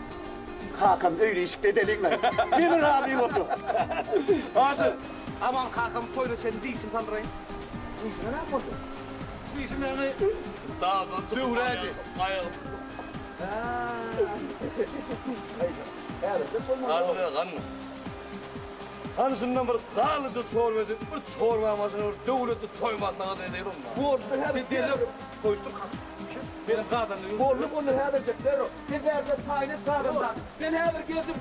Speaker 6: kakam öýli işikli edeliň-le. Men razy hoja.
Speaker 2: Asyl, Aman kakam toýuna çenli dişini saldyraýyn. Dişiňe näme boldy? Dişim ýaňy
Speaker 1: Dagdan çykyp
Speaker 2: döwrädi.
Speaker 1: Gaýygyp.
Speaker 6: Häzirde bolmaly.
Speaker 1: Galyberýär gandym.
Speaker 11: Hany şundan bir galyja çorba edip, bir çorba başyna bir döwletli toý maslahat edeýin onda.
Speaker 6: Boldy häzir
Speaker 2: Derrew goýuşdyr kakam. Meniň gazanly ýumşum.
Speaker 6: Boldy boldy häzirjek derrew. Sen bärde taýyn et gazandan. Men häzir geldim.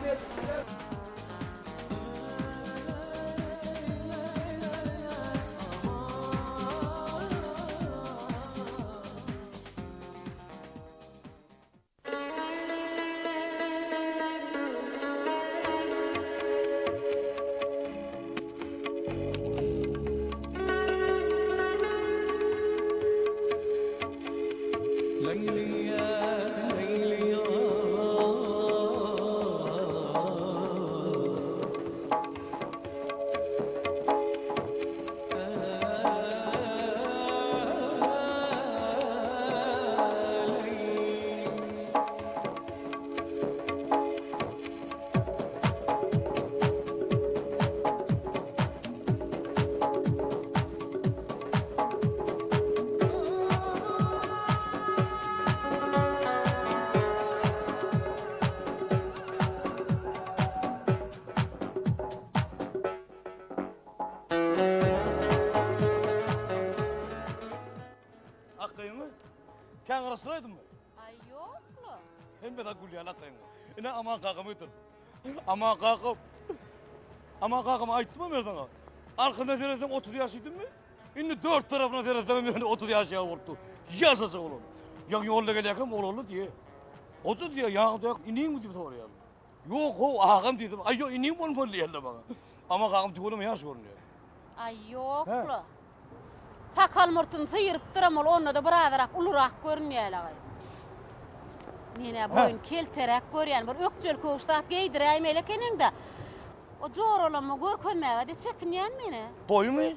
Speaker 1: Akgyňy kän garaşdyraýdymmy?
Speaker 7: Aý ýok-la.
Speaker 1: Hemme zat gülýän akgyňy. Ine Aman kakamy getirdim. Aman kakam. Aman kakam aýtdym-a men saňa. Arkadan seretseň 30 ýaş diýdimmi? Indi dört tarapyna seretseň ýöne 30 ýaş ýaly bolup dur. Ýaşajyk oglan. Ýaňy ýolda gelýärkäm oglanly diýe. Hoja diýe, ýaňy iniňmi diýip soraýar. Ýok how, agam diýdim. Aý ýok, inim bolmaly diýýärler maňa. Aman kakam tüweleme ýaş görünýär.
Speaker 7: Aý ýok-la. Sakal-murtuny syrypdyram ol, onda-da birazyrak ulurak görünýär-laý. Men-ä boýuny kelteräk görýän, bir ökjeli köwüş zat geýdiräýmeli ekeniň-dä. O joralama görkezmäge-de çekinýän men-ä.
Speaker 1: Boýumy?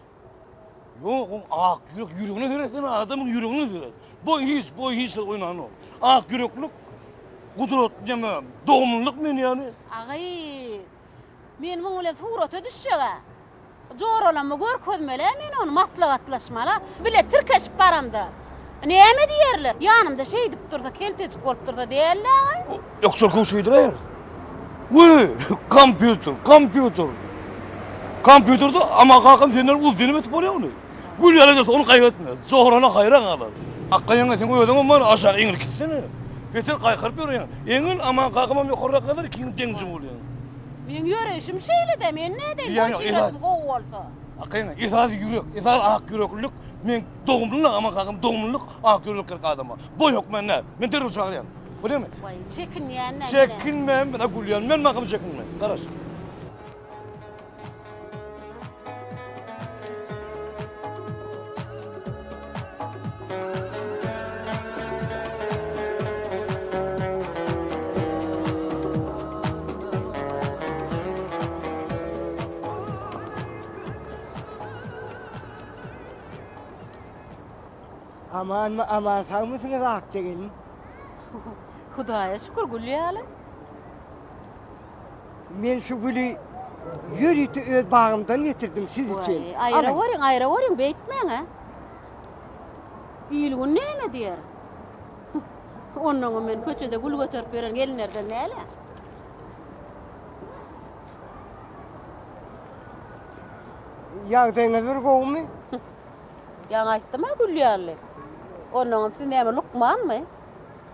Speaker 1: Ýok, oň ak ýürek, ýüregine seretsene, adamyň ýüregine seret. Boý hiç, boý hiç zat oýnanok. Ak ýüreklik, gudrat neme, dogumlylyk men ýaly.
Speaker 7: Agy, men muň bilen surata düşjeg-ä. Joralama görkezmeli-ä men ony, maslahatlaşmaly-a. Bile tirkeşip baramda. Näme diýerler? Ýanymda şeýdip dursa, keltejik bolup dursa däl-dä.
Speaker 1: Ýoksa köwüş geýdiräýeris. Wiý, kompýuter, kompýuter. Kompýuterde Aman kakam senden uzdynym etip bolýar ony. Gül ýaly edersiň, ony gaýgy etme. Jorana haýran galar. Akga ýeňňe seň özüňem bar, aşak eňil gitsene. Beter gaýkyryp ýörýäň. Eňil, Aman kakamam ýokarrak galar, ikiňiz deňje bolýaň.
Speaker 7: Meň ýöreýşim şeýle-dä, men nädeýin, boý-syratym gowy bolsa.
Speaker 1: Akga ýeňňe, esasy ýürek, esasy ak ýüreklilik. Men dogumlylyk, Aman kakam dogumlylyk, ak ýüreklilik gerek adama. Boý hökmän däl. Men derrew çagyrýan. Bolýarmy?
Speaker 7: Waý, çekinýän-dä men-ä.
Speaker 1: Çekinme, men-ä gülýän. Men kakam çekinme. Garaş.
Speaker 4: Amanmy aman sagmysyňyz Akja gelin?
Speaker 7: Hudaýa şükür gül ýaly.
Speaker 4: Men şu güli ýörite öz bagymdan getirdim siz üçin.
Speaker 7: Waý, aýra görüň, aýra görüň, beýtmäň-ä. Il-gün näme diýer? Onnoňam men köçede gül göterip ýören gelinlerden däl-ä.
Speaker 4: Ýagdaýyňyz bir gowumy?
Speaker 7: Ýaňy aýtdym-a gül ýaly. Onnoňam siz näme lukmanmy?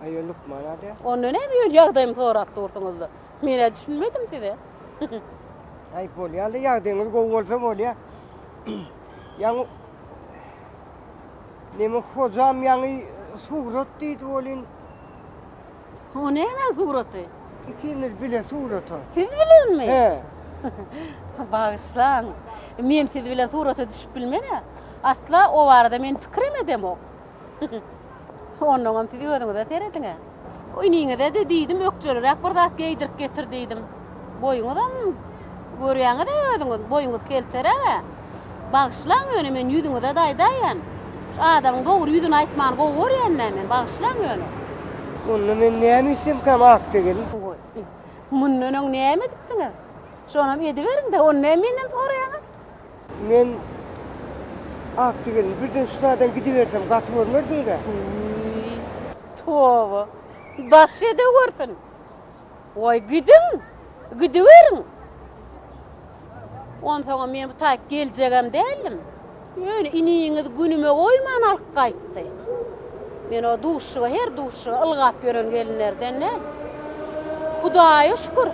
Speaker 4: Aý, lukman-a däl.
Speaker 7: Onda näme ýöne ýagdaýymy sorap dursuňyz-da? Men-ä düşünmedim size.
Speaker 4: Aý, bolýa-la, ýagdaýyňyz gowy bolsa bolýa. Ýaňy neme hojam ýaňy surat diýdi welin.
Speaker 7: O nämäň suraty?
Speaker 4: Ikimiz bile surata.
Speaker 7: Siz bilenmi?
Speaker 4: He.
Speaker 7: Bagyşlaň. Men siz bilen surata düşüp bilmen-ä. Asla o barada men pikirem edemok. Onnoňam siz özüňize serediň-ä. Iniňize-de diýdim, ökjeliräk bir zat geýdirip getir diýdim. Boýuňyzam görýäňiz-ä özüňiz, boýuňyz kelteräg-ä. Bagyşlaň ýöne men ýüzüňize-de aýdaýan. Şu adamyň dogry ýüzüne aýtmany gowy görýän-dä men, bagyşlaň ýöne.
Speaker 4: Onda men näme etsemkäm Akja gelin?
Speaker 7: Goý. Mundan öň näme edipsiňiz? Şonam ediberiň-de, ony näme menden soraýaňyz?
Speaker 4: Men Akja gelin, birden şu taýdan gidibersem gaty görmersiňiz-ä?
Speaker 7: Wiý, toba, daş edewürsin. Goý, gidiň, gidiberiň. Onsoňam men bu taýyk geljegem däldim. Ýöne iniňiz günüme goýman alyp gaýtdy. Men o duşuşyga, her duşuşyga ylgap ýören gelinlerden däl. Hudaýa şükür,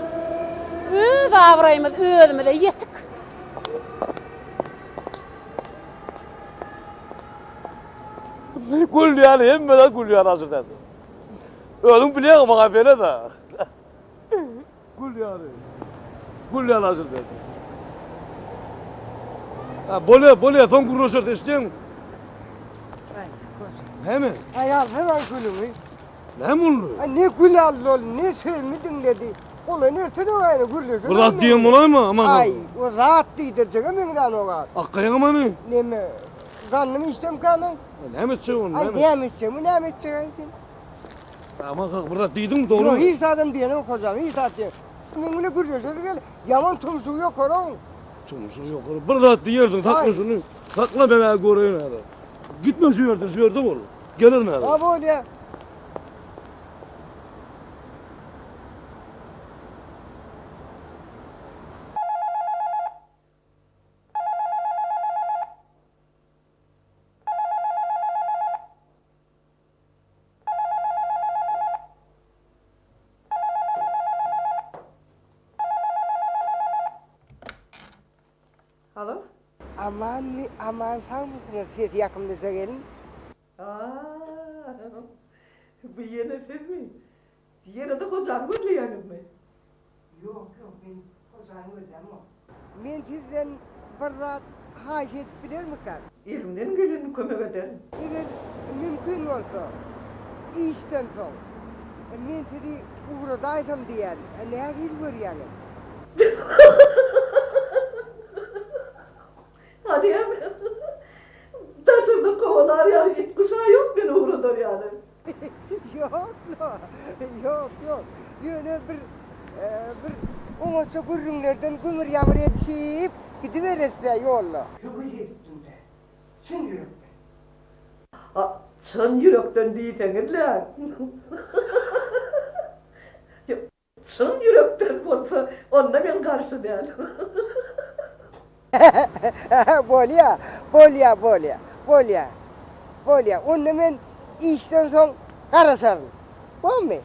Speaker 7: öz abraýymyz özümize ýetik.
Speaker 1: Gül ýaly, hemme zat gül ýaly Aşyr däde. Özüň bilýäň maňa belet-ä. Gül ýaly. Gül ýaly Aşyr däde. Ha, bolýa, bolýa, soň gürleşeris, eşitýäňmi? Näme?
Speaker 4: Aý, alsana gülüňi.
Speaker 1: Näme boldy?
Speaker 4: Aý, ne gül aldy ol, ne sözümi diňledi. Ola nersene gaýry gürleşelim.
Speaker 1: Bir zat diýen bolaýma, aman.
Speaker 4: Aý, o zat diýdirjege meňzänok a.
Speaker 1: Akgaýaňam hany?
Speaker 4: Neme, gannym içdemkäni?
Speaker 1: Näme etjek ony?
Speaker 4: Aý, näme etjek, bu näme etjek aý sen?
Speaker 1: Aman kaka, bir zat diýdiňmi, dogrymy?
Speaker 4: Ýok, hiç zadam diýenem hojam, hiç zat diýen. Meň bilen gürleşeli gel, ýaman tumşugy ýokary oň.
Speaker 1: Tumşugy ýokary. Bir zat diýerdiň, sakla şuny. Sakla men häzir göreýin häzir. Gitme şu ýerden, şu ýerde bol. Gelerin häzir.
Speaker 4: Ha bolýa.
Speaker 3: Halo?
Speaker 4: Amanmy, aman sagmysyňyz sesi ýakymlyja gelin?
Speaker 3: Aa, bu ýene sizmi? Ýene-de hojany gözleýäňizmi?
Speaker 4: Ýok, ýok, men hojany gözlämok. Men sizden bir zat haýyş edip bilermikäm?
Speaker 3: Elimden gelenini kömek ederin.
Speaker 4: Eger mümkin bolsa, işden soň, men sizi ugradaýsam diýýän, nähili görýäňiz?
Speaker 3: Hany hem daşarda kowalar ýaly it-guşa ýok meni ugradar ýaly.
Speaker 4: Ýok-la, ýok, ýok. Ýöne bir, bir oňatja gürrüňlerden gümür-ýamyr edişip gidiberesdä ýolda. Höwes edipdim-dä, çyn ýürekden.
Speaker 3: A. Çyn ýürekden diýseňizläň. Çyn ýürekden bolsa, onda men garşy däl.
Speaker 4: Bolýa, bolýa, bolýa, bolýa, bolýa. Onda men işden soň garaşaryn. Bormy?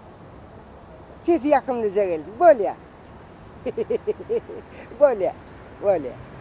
Speaker 4: Sesi ýakymlyja geldi. Bolýa. Bolýa, bolýa.